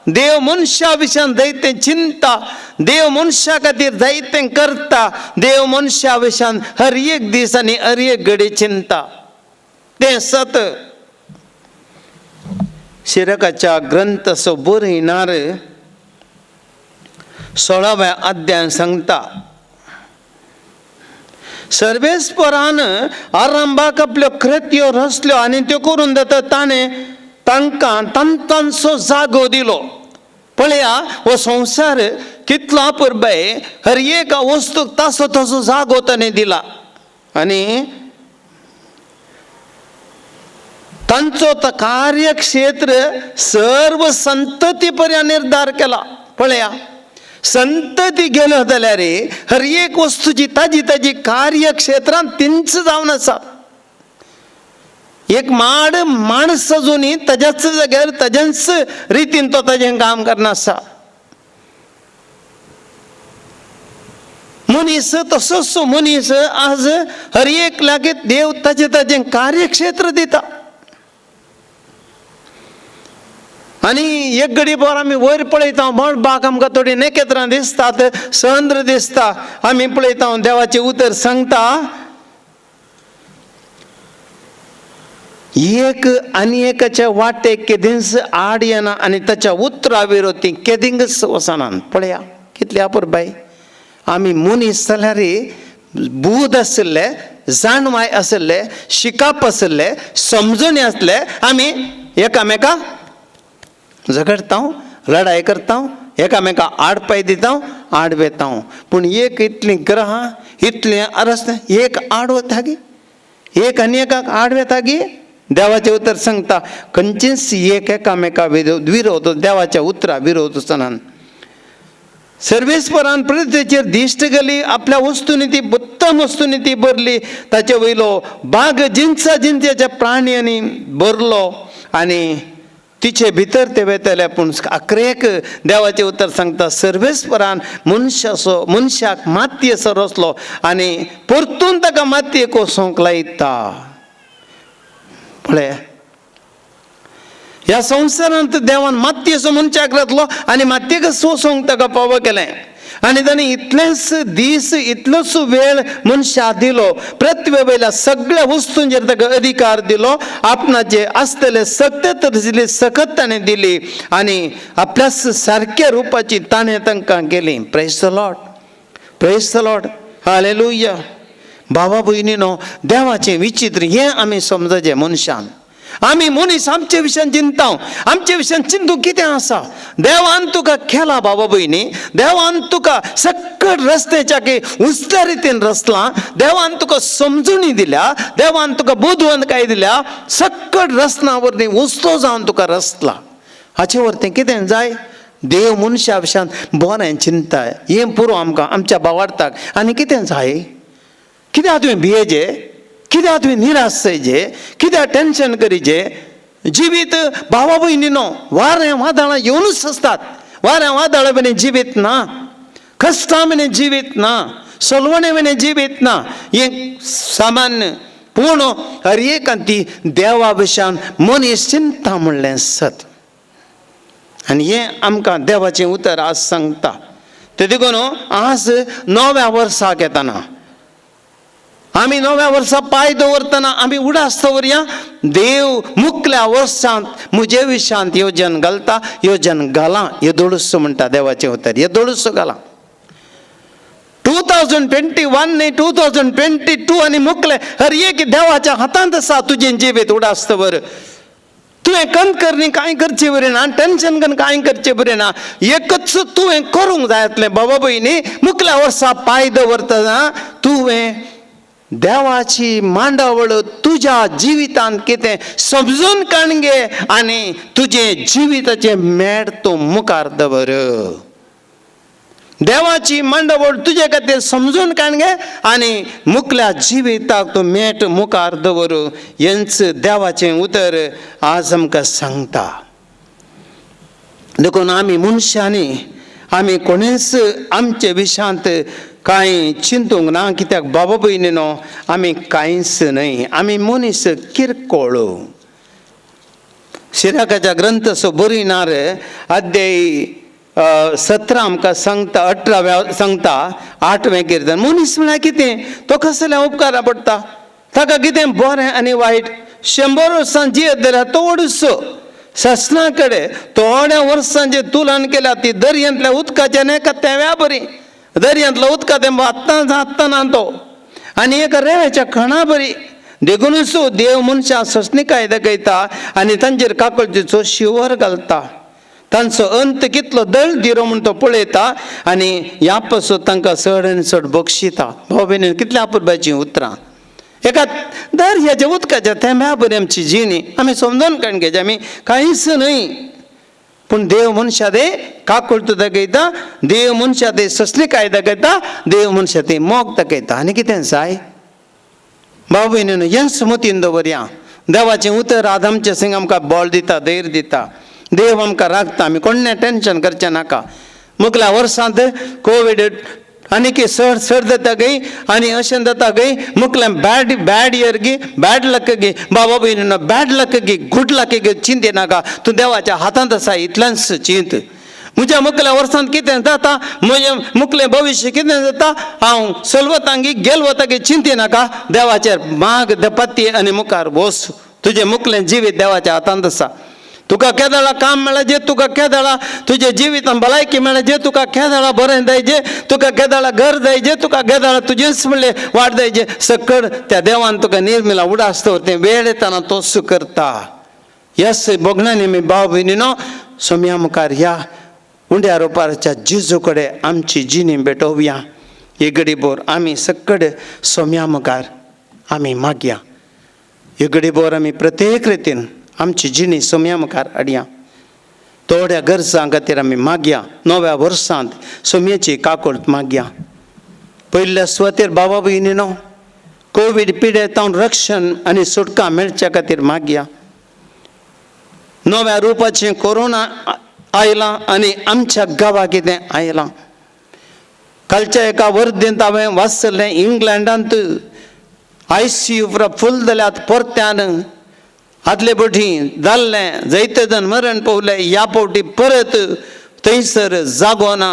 देव मनशा विशयान जायतें चिंता, देव मनशा खातीर जायतें करता, देव मनशा विशयान हर एक दीस आनी हर एक घडी चिंता. तें सत शिरकाच्या ग्रंथ सो बरयणार 16व्या अध्यायान सांगता, सर्वेस्परान आरंभाक आपल्यो कृत्यो रचल्यो आनी त्यो करून जाता ताणें तांकां तांचो जागो दिलो. पळया हो संवसार कितलो अपुरबाय, हर एका वस्तूक तासो तासो जागो ताणें दिला आनी तांचो कार्यक्षेत्र सर्व संतती पर्यंत निर्धार केला. पळया संतती गेलो जाल्यार हर एक वस्तूची ताजी ताजी कार्यक्षेत्रांत तींच जावन आसा. एक माड माणस अजूनय ताज्याच जाग्यार ताज्याच रितीन तो ताजें काम करना आसा. मनीस तसोच मनीस आज हर एक लागीं देव ताजें ताजें कार्यक्षेत्र दिता. आनी एक घडी भर आमी वयर पळयता, मळबाक आमकां थोडी नखेत्रां दिसतात, चंद्र दिसता, आमी पळयता देवाचें उतर सांगता एक आनी एकाच्या वाटेक केदींच आड येना आनी ताच्या उतरा विरोधी केदींच वचनात. पळया कितली अपुरबाय. आमी मनीस जाल्यार बूद आशिल्ले, जाणवाय आशिल्ले, शिकप आशिल्ले, समजणी आसले, आमी एकामेका झगडता, लढाई करता, एकामेका आड पांय दिता, आड वेता. पूण एक इतलीं ग्रहां इतलें अरस एक आड वता गी, एक आनी एकाक आड वेता गी. देवाचें उतर सांगता खंयचेच एक एकामेका विरोध देवाच्या उतरा विरोध वचनात. सर्वेस्परान पृथ्वीचेर दिश्ट गेली, आपल्या वस्तूंनी ती उत्तम वस्तूंनी ती भरली, ताचे वयलो बाग जिनसा जिनसाच्या प्राण्यांनी भरलो आनी तिचे भितर ते वेतले. पूण आखरेक देवाचें उतर सांगता सर्वेस्परान मनशाचो मनशाक मातयेचो रचलो आनी परतून ताका मातये कोसोवंक लायता. पळय ह्या संवसारांत देवान मातयेचो मनशाक रचलो आनी मातयेक सोंसूंक ताका पावो केलें आनी ताणें इतलेंच दीस इतलोच वेळ मनशाक दिलो, पृथ्वे वयल्या सगळ्या वस्तूंचेर ताका अधिकार दिलो, आपणाचे आसतले सक्त दिली सकत ताणें दिली आनी आपल्या सारक्या रुपाची ताणें तांकां केली. Praise the Lord, praise the Lord, hallelujah. बाबा भयणीनो, देवाचें विचित्र हें आमी समजचें. मनशान आमी मनीस आमचे विशयान चिंता, आमचे विशयान चिंतूंक कितें आसा. देवान तुका केला बाबा भयणी, देवान तुका सकट रस्त्याच्या की उजल्या रितीन रचलां, देवान तुका समजणी दिल्या, देवान तुका बुदवंतकाय दिल्या, सकट रचना वरवीं उजतो जावन तुका रचला. हाचे वरतें कितें जाय? देव मनशा विशयान बरें चिंता, हें पुरो आमकां आमच्या भावार्थाक. आनी कितें जाय? कित्याक तुवें भियेजे, कित्याक तुवें निराश जायजे, कित्याक टेंशन करीजे? जिवीत भावा भयणीनो वारें वादळां येवनूच आसतात. वारें वादळां विणें जिवीत ना, कश्टां विणें जिवीत ना, सलवणे विणें जिवीत ना, हें सामान्य. पूण हर एक ती देवा भशेन मनीस चिंता म्हणलें सत. आनी हें आमकां देवाचें उतर आज सांगता. ते देखून आज नव्या वर्साक येतना आमी नव्या वर्सा पांय दवरतना आमी उडास दवरया, देव मुकल्या वर्सांत म्हजे विशांत योजन घालता, योजन घालां. येदोळूस म्हणटा देवाचें उतर, येदोळूस घालां. 2021 न्ही 2022 आनी मुकले हर एक देवाच्या हातांत आसा तुजें जिवीत. उडास दवर. तुवें कंत करणी कांय करचें बरें ना, टेंशन करून कांय करचें बरें ना. एकच तुवें करूंक जाय जातलें बाबा भयणी, मुकल्या वर्सा पांय दवरतना तुवें देवाची मांडावळ तुज्या जिवितांत कितें समजून काण घे आनी तुजें जिविताचें मेट तूं मुखार दवर. देवाची मांडावळ तुजे खातीर समजून काण घे आनी मुकल्या जिविताक तूं मेट मुखार दवर. हेंच देवाचें उतर आज आमकां सांगता. देखून आमी मनशांनी आमी कोणेच आमचे विशांत कांय चिंतूंक ना, कित्याक बाबा भयणीनो आमी कांयच न्हय, आमी मनीस किरकोळ. सिराकाच्या ग्रंथाचो बरयणार अध्याय 17 आमकां सांगता, 18व्या सांगता, 8वें किर्तन. मनीस म्हळ्यार कितें, तो कसल्या उपकारा पडटा, ताका कितें बरें आनी वायट. 100 वर्सां जियेत जाल्यार तो ओडसो ससना कडेन थोड्या वर्सांचे तुलन केल्या ती दर्यांतल्या उदकाच्या एका तेव्या बरी, दर्यांतलो उदका तें आत्तां जातना तो आनी एका रेंवेच्या खणा बरी. देखुनूच देव मनशां ससनिकाय दाखयता आनी तांचेर काकळटीचो शिवर घालता. तांचो अंत कितलो दळ दिरो म्हूण तो पळयता आनी ह्या पासून तांकां चड आनी चड बक्षिता. भाव भयणी कितल्या अपुरबायचीं उतरां. एका दर्याच्या उदकाच्या तेंब्या बरी आमची जिणी आमी समजून काडून घेवची, आमी कांयच न्हय. पूण देव मनशा ते काकुळट दाखयता, देव मनशा ते ससनिकाय दाखयता, देव मनशा ते मोग दाखयता. आनी कितें जाय भाव भयणीनो, हेंच मतीन दवरया. देवाचें उतर आज आमचे संग आमकां बळ दिता, धैर्य दिता. देव आमकां राखता, आमी कोण्णें टेंशन करचें नाका. मुकल्या वर्सांत कोवीड आनी की सर सर जाता गई आनी अशें जाता गई, मुकलें बॅड बॅड इयर गी, बॅड लक गी. बाबा भयणीनो बॅड लक गी, गूड लक गी चिंते नाका. तूं देवाच्या हातांत आसा इतलेंच चिंत. म्हज्या मुकल्या वर्सांत कितें जाता, म्हजें मुकलें भविश्य कितें जाता, हांव सलवतां गी गेल वता गी चिंते नाका. देवाचेर माग दपत्ती आनी मुखार बस. तुजें मुकलें जिवीत देवाच्या हातांत आसा. तुका केदळा काम मेळाजे, तुका केदळा तुजे जिवितान भलायकी मेळाजे, तुका केदळा बरें जायजे, तुका केदळा घर जायजे, तुका केदळा तुजेंच म्हणलें वाट जायजे. सकड त्या देवान तुका निर्मिला. उडास दवर, तें वेळ येतना तोच करता. यस भोगणांनी आमी भाव भयणीनो सोम्या मुखार ह्या उंड्या रोपारच्या जिजू कडेन आमची जिणी भेटोवया. ही गडीभर आमी सकड सोम्या मुखार आमी मागया. ही गडीभर आमी प्रत्येक रितीन आमची जिणी सोम्या मुखार हाडया. थोड्या गरजां खातीर आमी मागया. नव्या वर्सांत सोम्याची काकूळट मागया. पयल्या सुवातेर बाबा भयणीनो कोवीड पिडेतावन रक्षण आनी सुटका मेळच्या खातीर मागया. नव्या रुपाचें कोरोना आयलां आनी आमच्या गांवाक कितें आयलां. कालच्या एका वर्देंत हांवें वाचलें, इंग्लंडांत ICU फूल जाल्यात परत्यान आदले पटी जाल्लें जायते जाण मरण पावले, ह्या फावटी परत थंयसर जागो ना.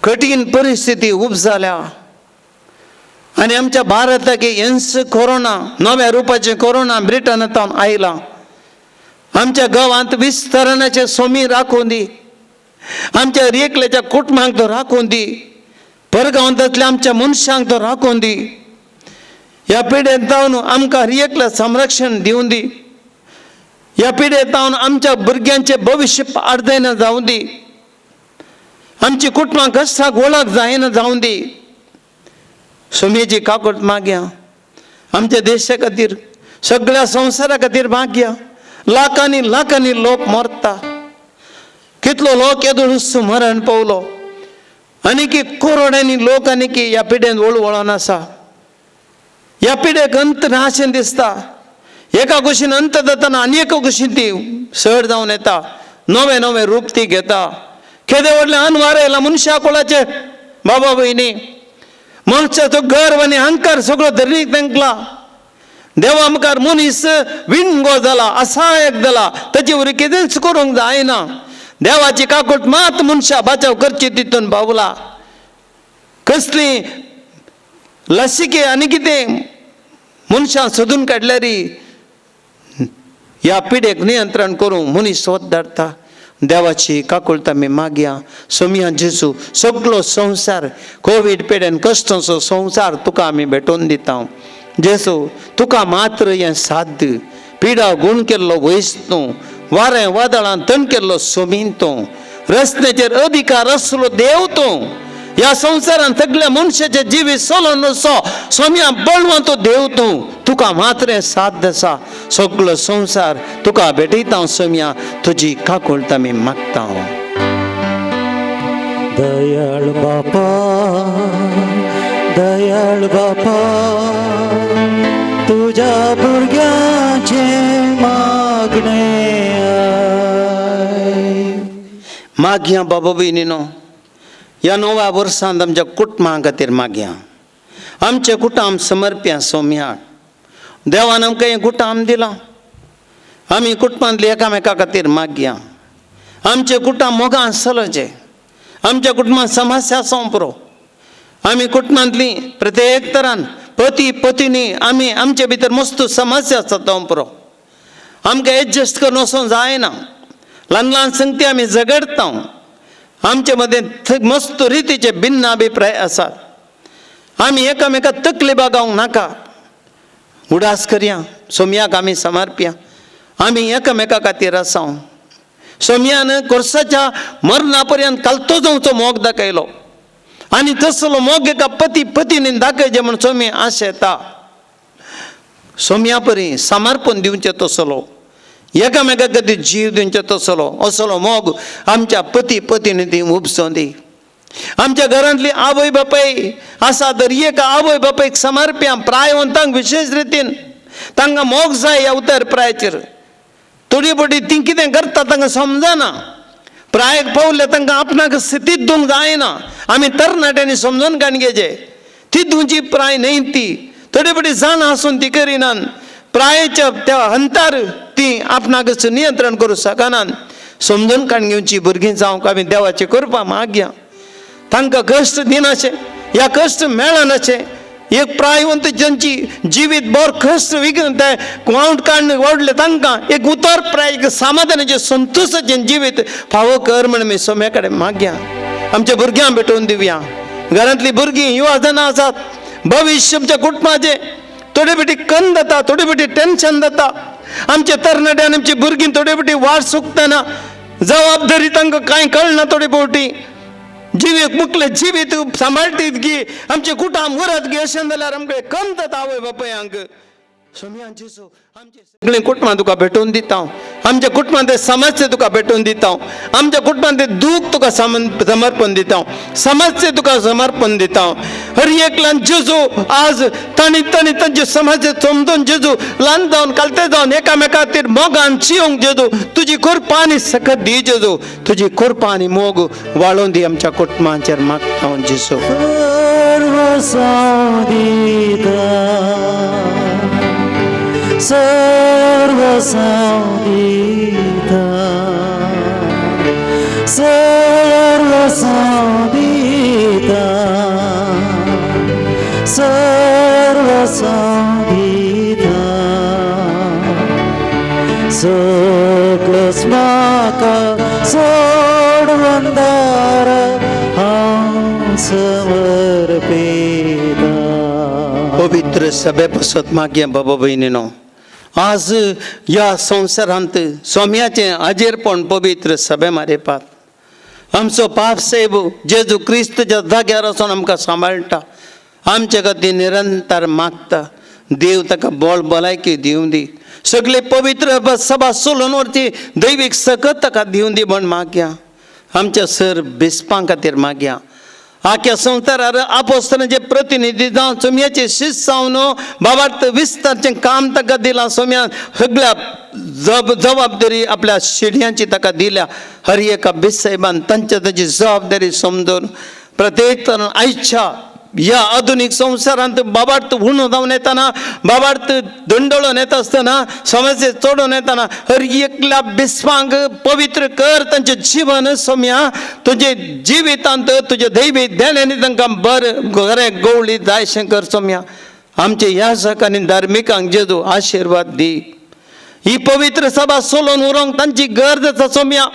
कठीण परिस्थिती उब जाल्या आनी आमच्या भारताक हेंच कोरोना, नव्या रुपाचें कोरोना ब्रिटनांत आयलां. आमच्या गांवांत विस्तरणाचे सोमी राखून दी, आमच्या रेकल्याच्या कुटुंबांक तो राखून दी, परगांवांतल्या आमच्या मनशांक तो राखून दी. ह्या पिडेंत जावन आमकां एकल्या संरक्षण दिवन दी. ह्या पिडेंत जावन आमच्या भुरग्यांचें भविश्य पाड जायना जावं दी. आमची कुटुंबां कश्टाक वळख जायना जावं दी. सोमयेची काकूट मागया आमच्या देशा खातीर, सगळ्या संवसारा खातीर मागया. लाखांनी लाखांनी लोक मरता, कितलो लोक येदोळूच मरण पावलो आनी की करोडांनी लोक आनी की ह्या पिडेन वळवळोन आसा. ह्या पिडेक अंत ना अशें दिसता. एका कुशीन अंत जाताना आनी एका कुशीन ती सड जावन येता, नवें नवें रूप ती घेता. केदे व्हडलें अनवार आयला मनशा कुळाचेर. बाबा भयणी, मनशाचो गर्व आनी अहंकार सगळो धरणीक तेंकला. देवा मुखार मनीस विणगो जाला, असहायक जाला, ताचे वरी कितेंच करूंक जायना. देवाची काकूट मात मनशा बाचाव करची तितून पावला. कसली लसिके आनी कितें मनशां सोदून काडल्यार ह्या पिडेक नियंत्रण करूंक मनीस सोद धाडटा. देवाची काकुळटा आमी मागया. सोमया जेजू, सगलो संवसार कोवीड पिडेन कश्टांचो संवसार तुका आमी भेटोवन दिता. जेजू तुका मात्र हें साध्य. पिडा गूण केल्लो वयस तूं, वारें वादळान तण केल्लो सोमीन तूं, रस्त्याचेर अधिकार आसलो देव तूं. ह्या संवसारान सगल्या मनशाचें जिवीत सोलोन असो सोम्या बळवंत देव तूं. तुका मात्र हें साध्य आसा. सगलो संवसार तुका भेटयता सोम्या, तुजी काकुळट आमी मागता. दयाळ बापा, दयाळ बापा, तुझ्या भुरग्यांचें मागणें आयक. मागया बाबा भयणीनो, ह्या नव्या वर्सांत आमच्या कुटुंबा खातीर मागया. आमचें कुटुंब समर्प्या सोम्याक. देवान आमकां हें कुटुंब दिलां. आमी कुटुंबांतली एकामेका खातीर मागया. आमचें कुटुंब मोगान चलोवचें. आमच्या कुटुंबांत समस्या सोंपरो. आमी कुटुंबांतली प्रत्येक तरान पती पतिनी आमी आमचे भितर मस्त समस्या आसता तो आमकां एडजस्ट करून वचोंक जायना. ल्हान ल्हान संगती आमी झगडता. आमचे मदें मस्त रितीचे भिन्न अभिप्राय आसात. आमी एकामेका तकली बागावंक नाका. उडास करया, सोमयाक आमी समर्पया. आमी एकामेका खातीर आसा. सोमयान कोर्साच्या मरणा पर्यंत कालतो जावचो मोग दाखयलो आनी तसलो मोग एका पती पतीनी दाखयचे म्हण सोमी आशा येता. सोमया परी समर्पण दिवचें तसलो, एकामेका खातीर जीव दिवचो तसलो, असलो मोग आमच्या पती पतीनी ती उपसों दी. आमच्या घरांतली आवय बापाय आसा तर एका आवय बापायक समर्प्या प्रायवंतांक विशेश रितीन तांकां मोग जाय ह्या उतर प्रायचेर. थोडी बोटी ती कितें करता तांकां समजना. प्रायक पावले तांकां आपणाक स्थितीत दिवंक जायना. आमी तरणाट्यांनी समजून काडून घेवचें. ती तुमची प्राय न्हय, ती थोडी बोटी जाणां आसून ती करिनात. प्रायच्या त्या हंतार ती आपणाकच नियंत्रण करूं शकनात. समजून काडून घेवची भुरगीं जावंक आमी देवाची कृपा मागया. तांकां कश्ट दिनाशें ह्या कश्ट मेळनाशें. एक प्रायवंत जांची जिवीत बोर कश्ट विघ्न ते वावट काडून ओडले तांकां एक उतर प्राय एक समाधानाचें संतोशाचें जिवीत फावो कर म्हण आमी सोम्या कडेन मागया. आमच्या भुरग्यांक भेटोवन दिवया. घरांतलीं भुरगीं युवा जाणां आसात, भविश्य आमच्या कुटुंबाचें थोडे बेटी कन जाता, थोडे बेटी टेन्शन जाता. आमचे तरणाटे आनी आमची भुरगीं थोडे बेटी वाट चुकतना जबाबदारी तांकां कांय कळना. थोडे फावटी जिवीत मुकले जिवीत सांबाळटीत की आमचें कुटुंब उरत गी अशें जाल्यार आमकां कम जाता आवय बापायांक. आमचे सगळीं कुटुंबां तुका भेटोवन दिता. आमच्या कुटुंबांत समस्या तुका भेटोवन दिता. आमच्या कुटुंबांत दूख तुका समर्पण दिता. समस्या तुका समर्पण दिता. हर एकल्यान जेजू आज तांणी तांणी तांचे समस्या समजून जेजू ल्हान जावन कालते जावन एकामेका खातीर मोगान जियोंक जेजू तुजी कृपा आनी सकत दी जेजू. तुजी कृपा आनी मोग वाळोवन दी आमच्या कुटुंबांचेर मागता जेजू. सर्वसांव दिता, सर्वसांव दिता, सर्वसांव दिता, सर्वसांव दिता. सगळोच म्हाका सोडून दार हांव समर्पिता. पवित्र सभे पसत मागया बाबा भयणीनो, आज ह्या संवसारांत सोम्याचें हाजीरपण पवित्र सभे मारेपात. आमचो पाप साहेब जेजू क्रिस्तच्या जाग्यार वचोन आमकां सांबाळटा. आमचे खातीर निरंतर मागता. देव ताका बळ भलायकी दिवं दी. सगळे पवित्र सभा सोलून व्हरची दैवीक सकत ताका दिवं दी म्हण मागया. आमच्या सर बिस्पां खातीर मागया. आख्या संवसारार आपोस्तनाचे प्रतिनिधी जावन सोम्याचे शिस्त जावन बाबार्थ विस्तारचें काम ताका दिलां. सोम्यान सगळ्या जबाबदारी आपल्या शिडयांची ताका दिल्या. हर एका बिस साहेबान तांच्या ताची जबाबदारी समजून प्रत्येक तरान आयच्या ह्या आधुनीक संवसारांत बाबार्थ उणो जावन येताना, बाबार्थ दंडळोन येता आसतना, समस्या चडोवन येताना हर एकल्या बिस्वांक पवित्र कर तांचें जिवन सोम्या. तुजे जिवितांत तुजे दैवी देण्यांनी तांकां बरें बरें गवळी जायशें कर सोम्या. आमचे याजक आनी धार्मिकांक जेजू आशिर्वाद दी. ही पवित्र सभा सोलोवन उरोंक तांची गरज आसा सोम्या.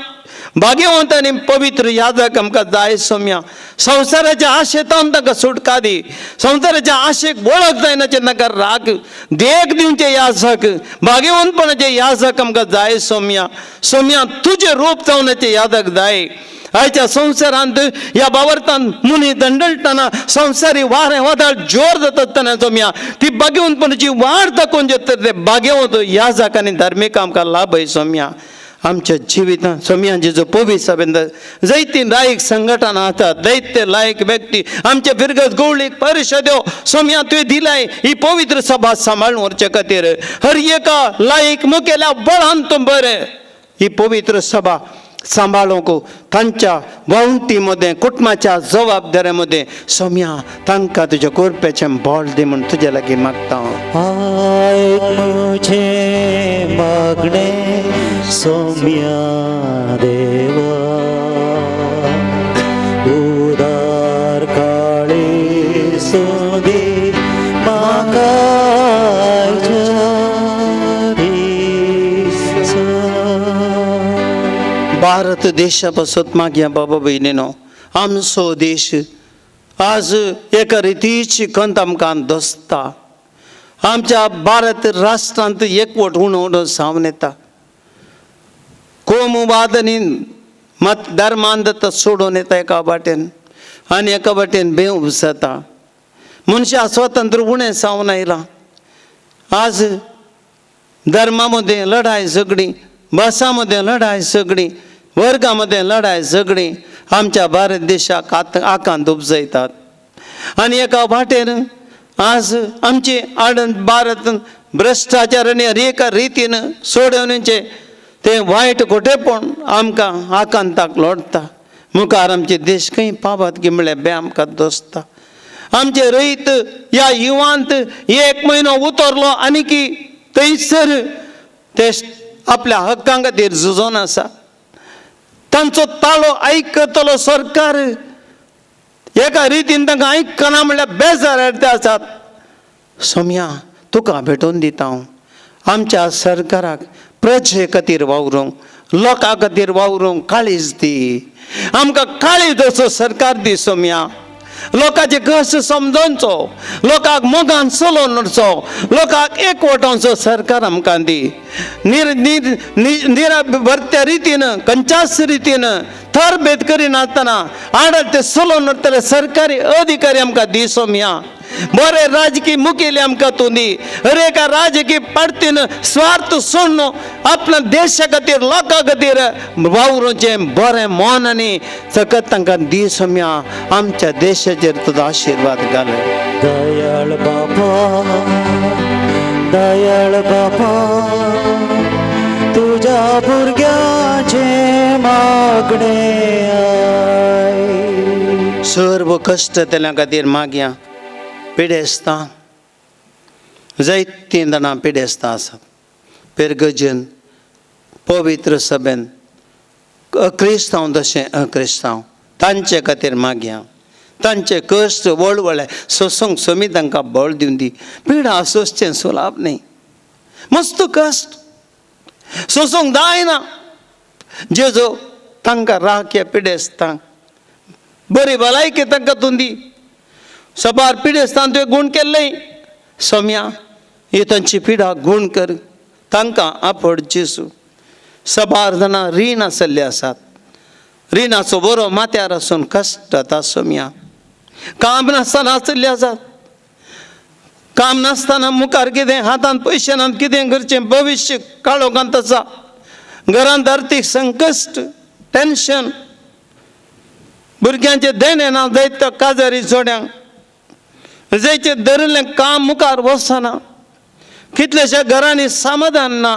भाग्यवंत आनी पवित्र याजक आमकां जाय सोम्या. संवसाराच्या आशेतावन तांकां सुटका दी. संवसाराच्या आशेक वळख जायना तांकां राग देख दिवचे याजक, भाग्यवंतपणाचे याजक आमकां जाय सोम्या. सोम्या तुजें रूप जावनाचे याजक जाय. आयच्या संवसारांत ह्या बावरतान मुनी दंडळटना संवसारी वारें वादळ जोर जाता आसतना सोम्या ती भाग्यवंतपणाची वाड दाखोवन जेतर ते भाग्यवंत याजक आनी धार्मीक आमकां लाभय सोम्या. आमच्या जिवितांत सोम्या जेजो पवित्र सभेंत जायतीं लायक संघटना आसात, जायते लायक व्यक्ती आमच्या फिरगत गवळीक परिशद्यो सोम्या तुवें दिलाय ही पवित्र सभा सांबाळून व्हरचे खातीर. हर एका लायक मुखेल्या बळान तूं बरें ही पवित्र सभा सांबाळूंक तांच्या वावंटी मदें, कुटुंबाच्या जबाबदारे मदें सोम्या तांकां तुज्या कोरप्याचें बळ दी म्हूण तुजे लागीं मागता हांव. आयक म्हजें मागणें सोम्या देवा, उदार काळी सोदी म्हाका दिसा. भारत देशा पासत मागया बाबा भयणीनो, आमचो देश आज एका रितीची खंत आमकां दसता. आमच्या भारत राष्ट्रांत एकवट उणो उणो जावन येता. कोमवाद आनी मत धर्मांत सोडून येता एका वाटेन आनी एका वाटेन बेव जाता. मनशां स्वतंत्र उणें जावन आयलां. आज धर्मा मदें लढाय झगडीं, भासां मदें लढाय झगडीं, वर्गां मदें लढाय झगडीं आमच्या भारत देशाक आकांत उपजयतात. आनी एका वाटेन आज आमची आडन भारत भ्रश्टाचार आनी एका रितीन सोडोवण्याचें तें वायट खोटेपण आमकां आकांताक लोडटा. मुखार आमचे देश खंय पावत की म्हळ्यार बे आमकां दोसता. आमचे रयत ह्या युवांत एक म्हयनो उतरलो आनी की थंयसर ते आपल्या हक्कां खातीर झुजोन आसा. तांचो ताळो आयकतलो सरकार एका रितीन तांकां आयकना म्हणल्यार बेजार ते आसात. सोम्या तुका भेटोवन दिता हांव आमच्या सरकाराक प्रजे खातीर वावरूंक, लोकां खातीर वावरूंक काळीज दी. आमकां काळीज असो सरकार दी सोम्या. लोकांचे कश्ट समजोवचो, लोकांक मोगान चलोवन व्हरचो, लोकांक एकवटावचो सरकार आमकां दी. निर निर निरा भरत्या रितीन खंयच्याच रितीन थरभेद करिनासतना आडत ते चलोवन व्हरतले सरकारी अधिकारी आमकां दी सोम्या. बरे राजकीय मुखेली आमकां तूं दी. हर एका राजकीय पार्टीन स्वार्थ सोडून आपल्या देशा खातीर लोकां खातीर वावरूचें बरें मन आनी सकत तांकां दी सोम्या. आमच्या देशाचेर तुजो आशिर्वाद घाल. दयाळ बापा, दयाळ बापा, तुज्या भुरग्याचें मागणें आयक. सर्व कश्ट तेल्या खातीर मागया. पिडेस्तां जायतीं जाणां पिडेस्तां आसात. पेरगजन पवित्र सभेन क्रिस्तांव तशें अक्रिस्तांव तांचे खातीर मागया. तांचे कश्ट वळवळे सोसूंक सोमी तांकां बळ दिवन दी. पिडा सोंसचें सुलाभ न्ही, मस्त कश्ट सोसूंक जायना. जेजो तांकां राख ह्या पिडेस्तांक, बरी भलायकी तांकां तूं दी. सबार पिडेस्तान तुवें गूण केल्लें सोम्या, ही तांची पिडा गूण कर, तांकां आपड जेजू. सबार जाणां रीण आसल्ले आसात, रिणाचो बरो माथ्यार आसून कश्ट जाता सोम्या. काम नासतना आसल्ले आसात, काम नासतना मुखार कितें हातांत पयशे नात, कितें करचें, भविश्य काळोखांत आसा. घरांत आर्थीक संकश्ट, टेन्शन, भुरग्यांचें देणें ना जायत काजारी जोड्यांक, जायचें धरिल्लें काम मुखार वचना, कितल्याश्या घरांनी समाधान ना.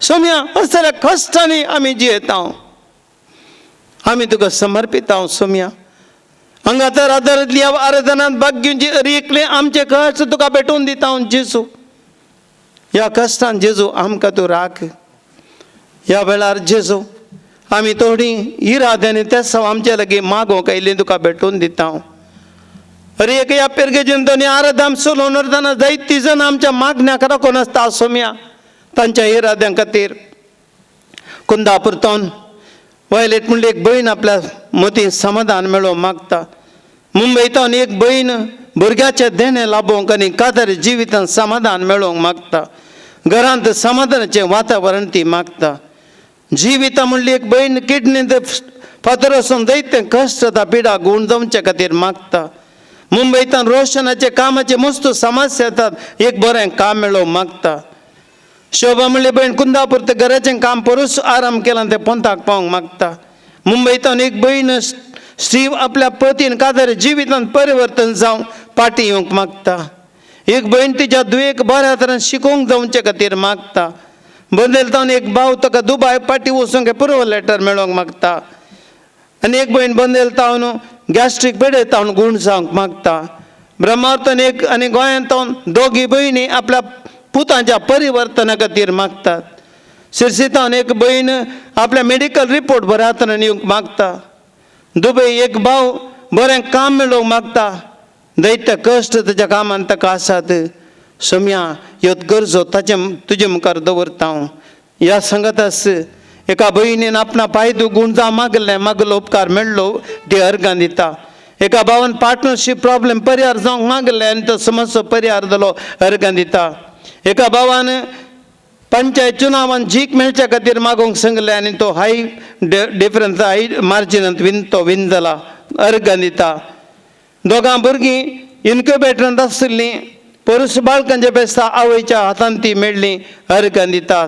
सोम्या असल्या कश्टांनी आमी जियेता. आमी तुका समर्पिता सोम्या. हांगा तर आदरांतली आराधनांत भाग घेवची अर एकले आमचे कश्ट तुका भेटोवन दिता हांव जेजू. ह्या कश्टान जेजू आमकां तूं राख. ह्या वेळार जेजू आमी थोडी इराद्यांनी तेसांव आमचे लागीं मागोवंक आयिल्लीं तुका भेटोवन दिता हांव. अरे एक ह्या पिरगेजीन दोनी आराधना चलोवन व्हरतना जायतीं जाणां आमच्या मागण्या राखून आसता सोम्या तांच्या इराद्यां खातीर. कुंदापूर वायलेट म्हणली एक भयण आपल्या मतीं समाधान मेळोवंक मागता. मुंबयतावन एक भयण भुरग्याचें देणें लाभोवंक आनी कादर जिवितांत समाधान मेळोवंक मागता. घरांत समाधानाचें वातावरण ती मागता. जिविता म्हणली एक भयण किडनींत फातर आसून जायते कश्ट जाता पिडा गूण जावचे खातीर मागता. मुंबयतान रोशनाचे कामाचे मस्त समस्या येतात एक बरें काम मेळोवंक मागता. शोभा म्हणली भयण कुंदापूर ते घराचें काम परस आराम केला तें पोंताक पावंक मागता. मुंबयतान एक भयण स्त्रीव आपल्या पतीन कादर जिवितांत परिवर्तन जावंक पाटी येवंक मागता. एक भयण तिच्या दुयेक बऱ्या तरेन शिकोवंक जावचे खातीर मागता. बंदेलतावन एक भाव ताका दुबाय पाटी वचूंक पुरो लेटर मेळोवंक मागता. आनी एक भयण बंदेलतावन गॅस्ट्रीक पेडयतावन गूण जावंक मागता. ब्रह्मावतान एक आनी गोंयांत दोगी भयणी आपल्या पुतांच्या परिवर्तना खातीर मागतात. सिरसीतावन एक भयण आपल्या मेडिकल रिपोर्ट बऱ्या तरेन येवंक मागता. दुबय एक भाव बरें काम मेळोवंक मागता. दैत्य कश्ट ताच्या कामान ताका आसात. सोम्या ह्यो गरजो ताचे तुजे मुखार दवरता हांव. ह्या सांगतास एका भयणीन आपणा पायदू गूण जावं मागलें मागलो उपकार मेळ्ळो ती अर्गां दिता. एका भावान पार्टनरशीप प्रॉब्लेम परिहार जावंक मागलें आनी तो समस्या परिहार जालो अर्गां दिता. एका भावान पंचायत चुनावान जीक मेळच्या खातीर मागोवंक सांगलें आनी तो हाय डिफरन्स हाय मार्जिनांत विन तो विन जाला अर्गां दिता. दोगां भुरगीं इन्क्युबेटरांत आशिल्लीं परस बाळकांच्या बेस्ता आवयच्या हातान ती मेळ्ळीं अर्गां दितात.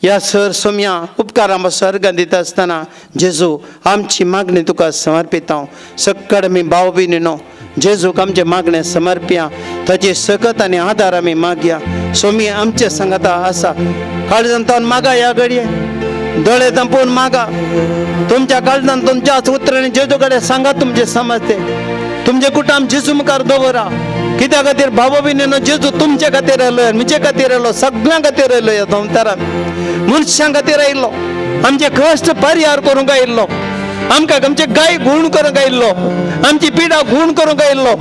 ह्या सर सोम्या उपकारां पासून अर्गां दिता आसतना जेजू आमची मागणी तुका समर्पिता हांव. सक्कड आमी भाव भयणीनो जेजूक आमचें मागणें समर्पया. ताची सकत आनी आदार आमी मागया. सोमी आमचे सांगाता आसा. काळजांत मागा ह्या घडये दोळे धांपून मागा. तुमच्या काळजान तुमच्याच उतरांनी जेजू कडेन सांगा तुमचे समजते. तुमचे कुटाम जेजू मुखार दवरा. कित्या खातीर भाव भयणीनो जेजू तुमचे खातीर आयलो, म्हजे खातीर आयलो, सगळ्यां खातीर आयलो. ह्या संवसारांत मनशां खातीर आयिल्लो, आमचे कश्ट परिहार करूंक आयिल्लो, आमकां आमचे गाय गूण करूंक आयिल्लो, आमची पिडा गूण करूंक आयिल्लो,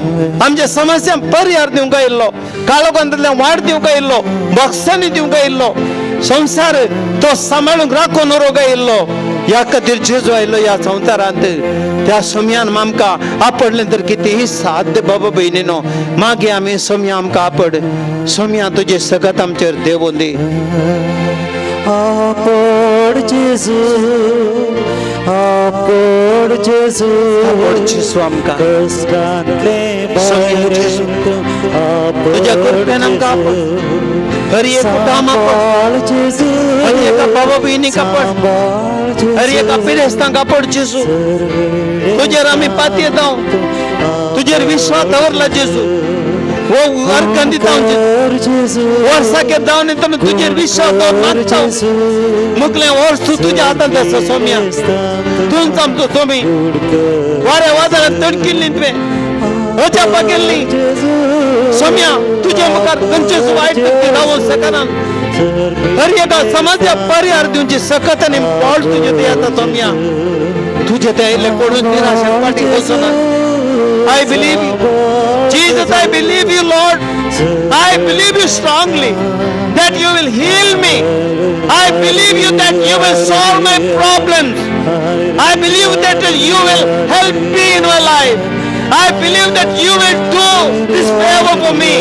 आमच्या समस्या परिहार दिवंक आयिल्लो, काळोखांतल्यान वाट दिवंक आयिल्लो, बॉक्सांनी दिवंक आयिल्लो, संवसार तो सांबाळूंक राखून व्हरूंक आयिल्लो. ह्या खातीर जेजू आयलो ह्या संवसारांत. त्या सोम्यान आमकां आपडलें तर कितेंय साध्य बाबा भयणीनो. मागीर आमी सोम्या आमकां आपड. सोम्या तुजें सगत आमचेर देवोन दी. आपड जेजू, आपड जेजू, आपड जेजू आमकां. कश्टांतले सोम्या भायर जेजू. आपड तुज्या कृपेन आमकां आपड. हर एक कुटाम आपड. सांबाळ जेजू, हर एका बाबा भयणीक आपड. सांबाळ जेजू, हर एका पिरेस्तांक आपड जेजू. तुजेर आमी पातयेता, तुजेर विश्वास दवरला जेजू. हो अर्गां दिता हांव जेजू. वर्साक जावन तुमी तुजेर विश्वास दवर मागता. मुकलें वर्स तूं तुज्या हातांत आसा सोम्या. तूंच आमचो सोमी. वाऱ्या वादळान तडकिल्ली तुवें, अजापा केल्ली सोम्या. तुज्या मुखार खंयचेच वायट व्यक्ती रावूंक शकना. हर एका समाजा परिहार दिवची सकत आनी बळ तुजे ते येता सोम्या. तुजे ते आयिल्ले कोणूच निराशेन फाटीं वचना. I believe you. Jesus, I believe you, Lord. I believe you strongly that you will heal me. I believe you that you will solve my problems. I believe that you will help me in my life. I believe that you will do this favor for me.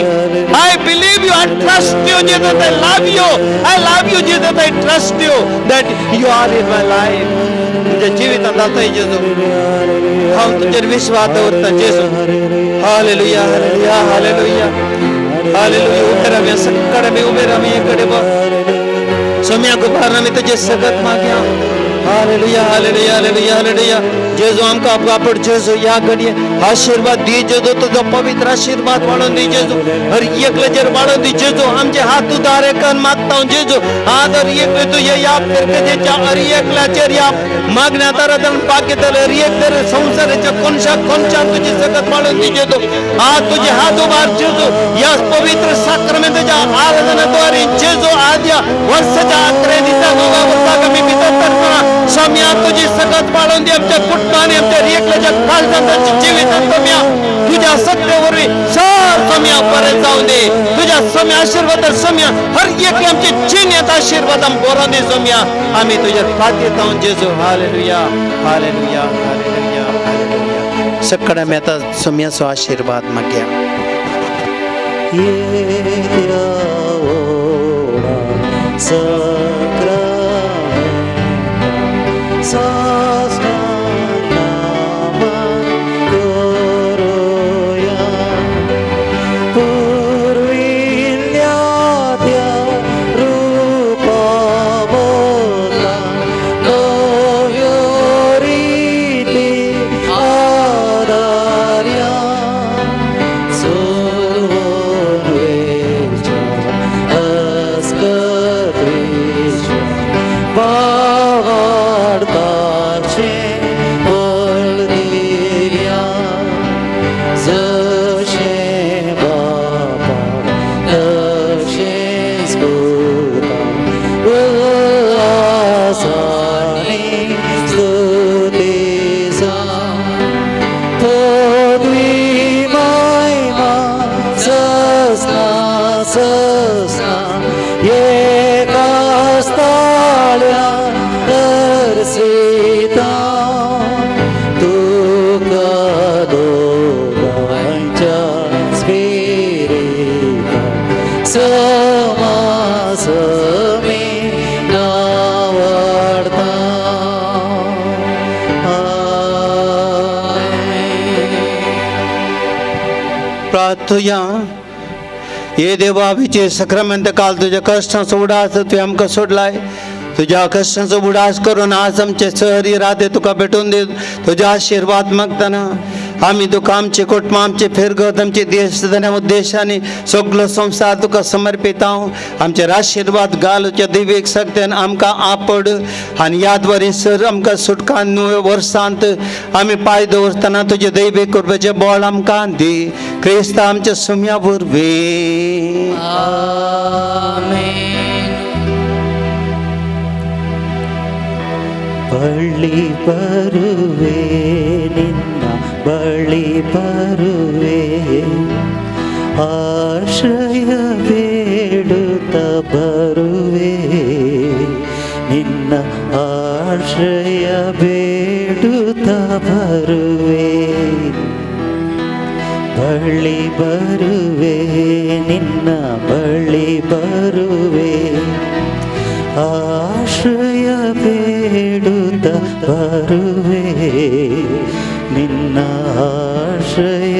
I believe you, I trust you, Jesus. I love you. I love you, Jesus. I trust you that you are in my life. तुझ्या जिवितांत आतां जेजू हांव तुजेर विश्वास दवरता जेजू. Hallelujah, hallelujah, hallelujah, hallelujah. उबे रावया, सगळे आमी उबे रावया. कडे बघ सोम्या गुबार आमी तुजे सगत मागया. Hallelujah hallelujah hallelujah hallelujah. Jezu आमकां बापड जेजू ह्या घडये आशिर्वाद दी जेजू, तुजो पवित्र आशिर्वाद वाडोवन दी जेजू, हर एकल्याचेर वाडोवन दी जेजू। आमचे हात उदारे करून मागता जेजू, आज हर एकले तुजे ह्या फिरकतेच्या हर एकल्याचेर ह्या मागण्या आदारान भाग्यतले हर एक तर संवसाराच्या कोनशा कोनशान तुजी सकत वाडोवन दी जेजू। आज तुजे हात उबार जेजू, ह्या पवित्र साक्रमेंताच्या आराधनाद्वारे जेजू आज ह्या वर्साच्या 11 दिसा नव्या वर्साक आमी भितर सरतना स्वाम्या तुजी सकत वाडोवन दी आमच्या कुटुंबांनी, आमच्या एकल्याच्या काळजांत जिवितांत स्वाम्या तुझ्या सत्य वरवीं सर स्वाम्या बरें जावं दी। तुझ्या स्वाम्या आशिर्वाद स्वाम्या हर एकले आमचे जिणेंत आशिर्वाद आमकां बरोवन दी स्वाम्या, आमी तुज्या पातयेता जेजू। Hallelujah hallelujah hallelujah hallelujah. सगळ्या आमी आतां स्वाम्याचो आशिर्वाद मागया। प्रार्थुया। हे देवा विचे सक्रमेंत काल तुज्या कश्टांचो उडास तुवें आमकां सोडलाय, तुज्या कश्टांचो उडास करून आज आमचे सहरी राते तुका भेटून दी। तुज्या आशिर्वाद मागतना आमी तुका आमचे कुटुंब, आमचे फिरगत, आमचे देश उद्देश आनी सगलो संवसार तुका समर्पिता। आमचेर आशिर्वाद घाल तुज्या दिवेक शक्त्यान आमकां आपड आनी याद वरी सर आमकां सुटका नव्या वर्सांत आमी पांय दवरतना तुजे दैवीक कृपेचें बळ आमकां दी। क्रिस्ता आमच्या सुम्या वरवीं आमेन। ಬಳಿ ಬರುವೆ ನಿನ್ನ ಬಳಿ ಬರುವೆ, ಆಶ್ರಯ ಬೇಡುತ್ತ ಬರುವೆ, ನಿನ್ನ ಆಶ್ರಯ ಬೇಡುತ್ತ ಬರುವೆ. ಬಳಿ ಬರುವೆ ನಿನ್ನ ಬಳಿ ಬರುವೆ, ಆಶ್ರಯ ಬೇಡುತ್ತ ಬರುವೆ, ನಿನ್ನ ಆಶ್ರಯ